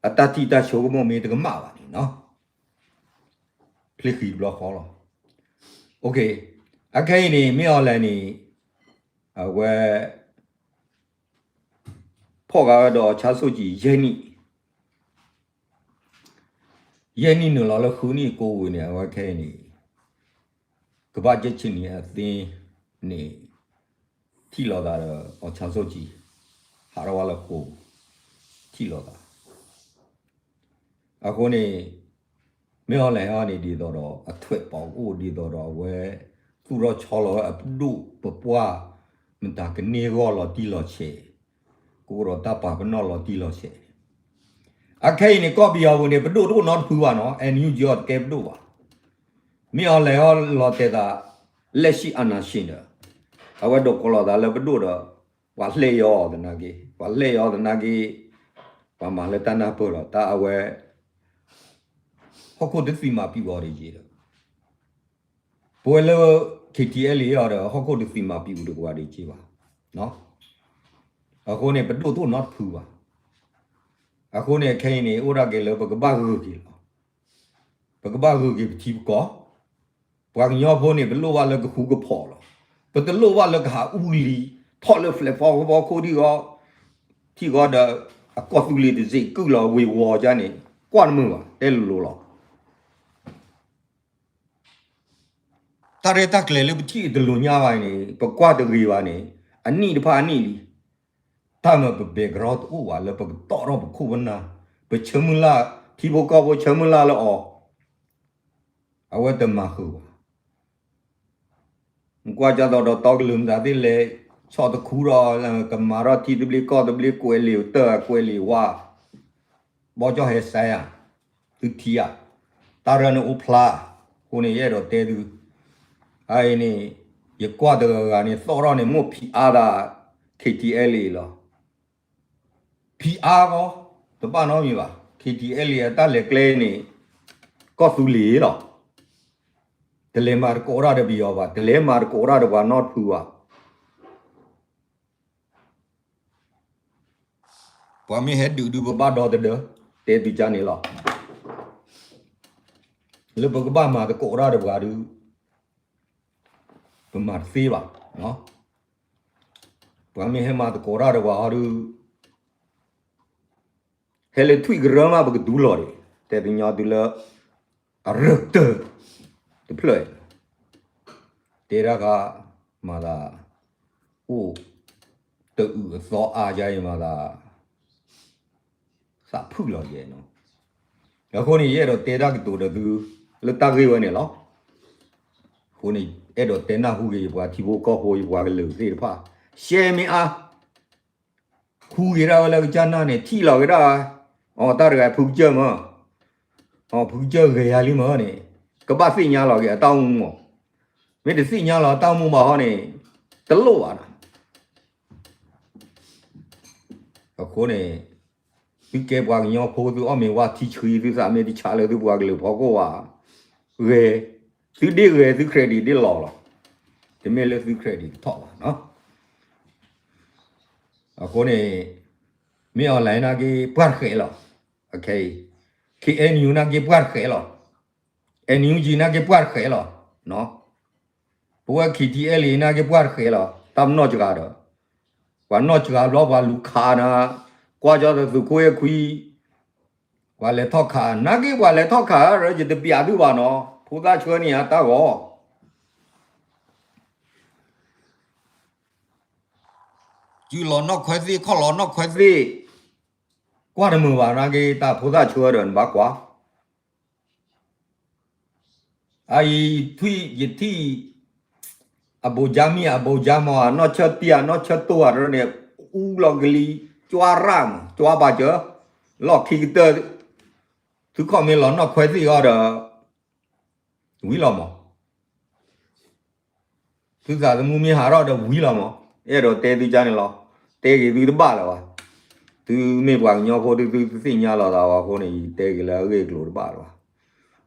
အတၢ်ထံၣ်တၢ်ဆိကမိၣ်မ့ၢ်တကမၣ်ဘၣ်န့ၣ်နီၤ ချ့ဃံးဘျီဃီလီၤ. အခဲအံၤန့ၣ် မ့ၢ်အီၤလဲၣ်န့ၣ် အဝဲ ဖီၣ်ဃာ်ဝဲဒီး အောင်ဆန်းစုကြည် ယဲၢ်နံၣ် ယဲၢ်နံၣ်နုာ်လီၤလၢဃုနံၣ်ကိးဝံၤန့ၣ် အဝဲခဲအံၤန့ၣ် ကမ္ဘာ့ကြက်ခြေနီအသင်းန့ၣ် ထံၣ်လိာ်သးဒီး အောင်ဆန်းစုကြည် ဟးထီၣ်ဝဲလၢဃိာ် ထံၣ်လိာ်သး အဃိန့ၣ် မ့ၢ်အီၤလဲၣ်န့ၣ် ဒ်သိးဒီး အထွဲပီးကအိၣ်ဒ်သိးဒီးအဝဲ သူၣ်ထီၣ်ဆီလီၤဝဲအပဒိၣ်ပပှၢ် မတၤကန့ၢ်ဂီၢ်လီၤတံၢ်လီၤဆဲး ကအိၣ်ဒီးတၢ်ပာ်ပနီၣ်လီၤတံၢ်လီၤဆဲး အခဲအံၤန့ၣ် ကီၢ်ပယီၤပူၤန့ၣ် ပဒိၣ်တအိၣ်နီတဖုဘၣ်နီၤ NUG အီၤတကဲပဒိၣ်ဘၣ်. မ့ၢ်အီၤလဲၣ်အီၤလီၤတဲာ်သး လက်ရှိအာဏာရှင်ဒီး အဝဲဒိးကိးလီၤသးလၢပဒိၣ်ဒီး ပှၤလှဲၣ်ယီၤသနာ်က့ ပှၤလှဲၣ်ယီၤသနာ်က့ ပှၤမၤလၢတၢ်နၢ်ပၢၢ်ဒီး တၢ်အဝဲ ဟီၣ်ခိၣ်တသံးမၤပံာ်အီၤတယံာ်ဒီး ပဝဲလၢ KTLA အီၤဒီး ဟီၣ်ခိၣ်တသံးမၤပံာ်အီၤဒီးပှၤတယံာ်ဘၣ်. အဃိန့ၣ် ပဒိၣ်တအိၣ်နီတဖုဘၣ်. အဃိန့ၣ် ခဲအံၤန့ၣ် အိၣ်ဒၣ်က့ၤလၢပကဘၣ်ဂုာ်က့ၤလီၤ. ပကဘၣ်ဂုာ်က့ၤပထံပကီၢ် ပှၤကညီဖိန့ၣ် ပလိၣ်ဘၣ်လၢကဃူကဖိးလီၤ. ပတလိၣ်ဘၣ်လၢကဟးအူလံၤ ထီၣ်လၢ platform ဖီခိၣ်ထံၣ်ဂီၢ် ထံၣ်ဂီၢ်ဒီး အကီၢ်သူလ့ၤတစ့ၢ်ကုၢ်လီၤဝ့ၤဝီၤကန့ၣ် ကွၢ်တမုာ်ဘၣ် တဲလိၤလိၤလီၤ. တၢ်ရဲၣ်တၢ်ကျဲၤလၢပထံၣ်တလိၤညါဘၣ်န့ၣ် ပကွၢ်တဂ့ၤဘၣ်န့ၣ် အနံၣ်တဖၣ်အနံၣ်လံ. တၢ်မၤပ background တအိၣ်ဘၣ်လၢပကတီၣ်ထီၣ်ပခိၣ်ပနၢ် ပဆၢမုၢ်လၢ် ထံဖိကီၢ်ဖိဆၢမုၢ်လၢ်လၢအီၤ အဝဲတမၤဃုာ်ဘၣ်. နကွၢ်ကၢ်သိးဒီးတီကလုာ်မတၤသ့ၣ်လဲၤ ဆီၣ်တခူဒီး ကမၤထီၣ်ထံသဘျ့ကီၢ်သဘျ့ ကွဲးလံာ်တၢ်ကွဲးလံာ်ဝါ ဘီကၠီၣ်ဟဲစဲဧါ, သုထံဧါ, တၢ်ရၢၢ်န့ၣ်အိၣ်ဖျါ, အဃိန့ၣ် ယအဲၣ်ဒိးတဲသု, အအံၤန့ၣ် ယကွၢ်တဂၤဂၤန့ၣ် သီၣ်ထီၣ်န့ၣ် မိၢ်ဖံးအါသး K T L A လီၤ. ဖံးအါဂီၢ်, တဘၣ်နီတမံၤဘၣ်, K T L A အတၢ်လဲၤကျဲန့ၣ် ကီၢ်သူလ့ၤလီၤ. တလဲၤမၤသကိးတၢ်ဒီးပယီၤဘၣ်, တလဲၤမၤသကိးတၢ်ဒီးပှၤနီတဖုဘၣ်. ပှၤမ့ၢ်ဟဲဒုးဒုးပဘၣ်ဒီသဒၢ, တဲသုကါန့ၣ်လီၤ. လၢပကဘၣ်မၤသကိးတၢ်ဒီးပှၤဒုး, ပမၤတသ့ဘၣ်. ပှၤမ့ၢ်ဟဲမၤသကိးတၢ်ဒီးပှၤဟီဒုး, ဟဲလၢထွံၣ်ကရၢမး ပကတူၢ်လီၤဒံး, တဲသညီတုၤလၢ အရၢၢ်တၢၢ်တဖျၢၣ်, တဲတၢ်ခါမၤသး, အိၣ်, တအုၣ်အသီအါယါအံၤမၤသး, သးဖုၣ်လီၤယဲနီၤ. အဃိန့ၣ် ယအဲၣ်ဒိးတဲတၢ်ကတိၤဒီးသု လၢတၢ်ဂ့ၢ်ဝဲန့ၣ်လီၤ. အဃိန့ၣ် အဲၣ်ဒိးတဲနၢ်ဟူက့ၤယပှၤထံဖိကီၢ်ဖိ ယပှၤကလုာ်သ့ၣ်တဖၣ်, ရှဲမ့ၢ်အါ ဟူက့ၤဒၣ်ဝဲလၢကစၢ်နၢ်န့ၣ် ထံၣ်လီၤက့ၤဒၣ်, အတၢ်တဂၤဖုကစၢၢ်မး, ဖုကစၢၢ်ဂဲၤယၤလံမးန့ၣ်, ကဘၣ်သ့ၣ်ညါလီၤက့ၤအတၢ်အိၣ်မူမး, မ့ၢ်တသ့ၣ်ညါလီၤအတၢ်အိၣ်မူဘၣ်ဟီန့ၣ်, တလိၣ်ဘၣ်နီၤ. အဃိန့ၣ် သုကဲပှၤကညီဖိ သုအီၣ်မ့ၤဝါထံဆှံ သုသးမ့ၢ်တဆါလၢသုပှၤကလုာ်ဖီခိၣ်ဘၣ်, ဂဲၤ, သုဒ့ဂဲၤ သု credit ဒ့လီၤလီၤ. တမ့ၢ်လၢသု credit တထီၣ်ဘၣ်နီၤ. အဃိန့ၣ် မ့ၢ် online နာ်က့ ပှၢ်တဃဲးလီၤ. K N U နာ်က့ ပှၢ်တဃဲးလီၤ. N U G နာ်က့ ပှၢ်တဃဲးလီၤ. ပဝဲ K T L A နာ်က့ ပှၢ်တဃဲးလီၤ. တၢ်ပနီၢ်စှၤဒီး ပှၤနီၢ်စှၤဘျီ ပှၤလူၤခးနၤ, ကွၢ်ကၠီသုးခိၣ်အဲၣ်ခွံ, ပှၤလဲၤထီၣ်ခး, နာ်က့ပှၤလဲၤထီၣ်ခး ရၢယတပျးသုဘၣ်နီၤ, ဖိသၣ်ဆှၢန့ၢ်အတၢ်ဂီၤ စုလီၤနီၢ်ခွဲသ့ၣ် ခီၣ်လီၤနီၢ်ခွဲသ့ၣ်, ကွၢ်တမုာ်ဘၣ်နာ်က့ တၢ်ဖိသၣ်ဆၢဒီးနဘၣ်ကွၢ် အအံၤထွံၣ်ယထံၣ် အဘိးကၠါမံၤ အဘိးကၠါမီၤ အနီၢ်ဆၢတံၢ် အနီၢ်ဆၢတိၢ် အတရၢန့ၣ် အူလီၤကလံၤ ကၠွါရၣ်မး ကၠွါပာ်စၢၤ လီၢ်ခံကတၢၢ် သုခီၣ်မ့ၢ်လီၤနီၢ်ခွဲသ့ၣ်အီၤဒီး ဝံၤလီၤမး သုသးသမူမ့ၢ်ဟးထီၣ်ဒီးဝံၤလီၤမး, အဲၣ်ဒိးတဲသုကါန့ၣ်လီၤ. တဲက့ၤသုတဘၣ်လၢၤဘၣ်. သုမ့ၢ်ပှၤကညီဖိ သုသုသ့ၣ်ညါလီၤသးဘၣ်အဃိန့ၣ် ယတဲက့ၤလၢအဂ့ၢ်အကျိၤတဘၣ်လၢၤဘၣ်.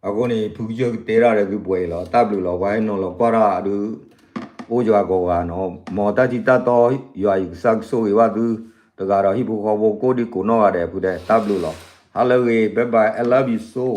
အဃိန့ၣ် ဖုကစၢၢ်ကတဲတၢ်ဒီးသုပှဲၤအံၤလီၤ. တၢ်ဘျုးလီၤ. ပှၤဟဲနီၤလီၤကွၢ်တၢ်ဒုး အိၣ်ယွၤကိးဂၤနီၤ, မ်တၢ်ထံတၢ်တီ ယွၤယကစၢ်ကဆိၣ်ဂ့ၤဘၣ်သု တဂၤဒီးဟံၣ်ဖိဃီဖိကိးဒံကိးနီၢ်ဂၤဒဲးဖုဒဲး တၢ်ဘျုးလီၤ. ဟါလၢအဂ့ၤ bye bye, I love you so.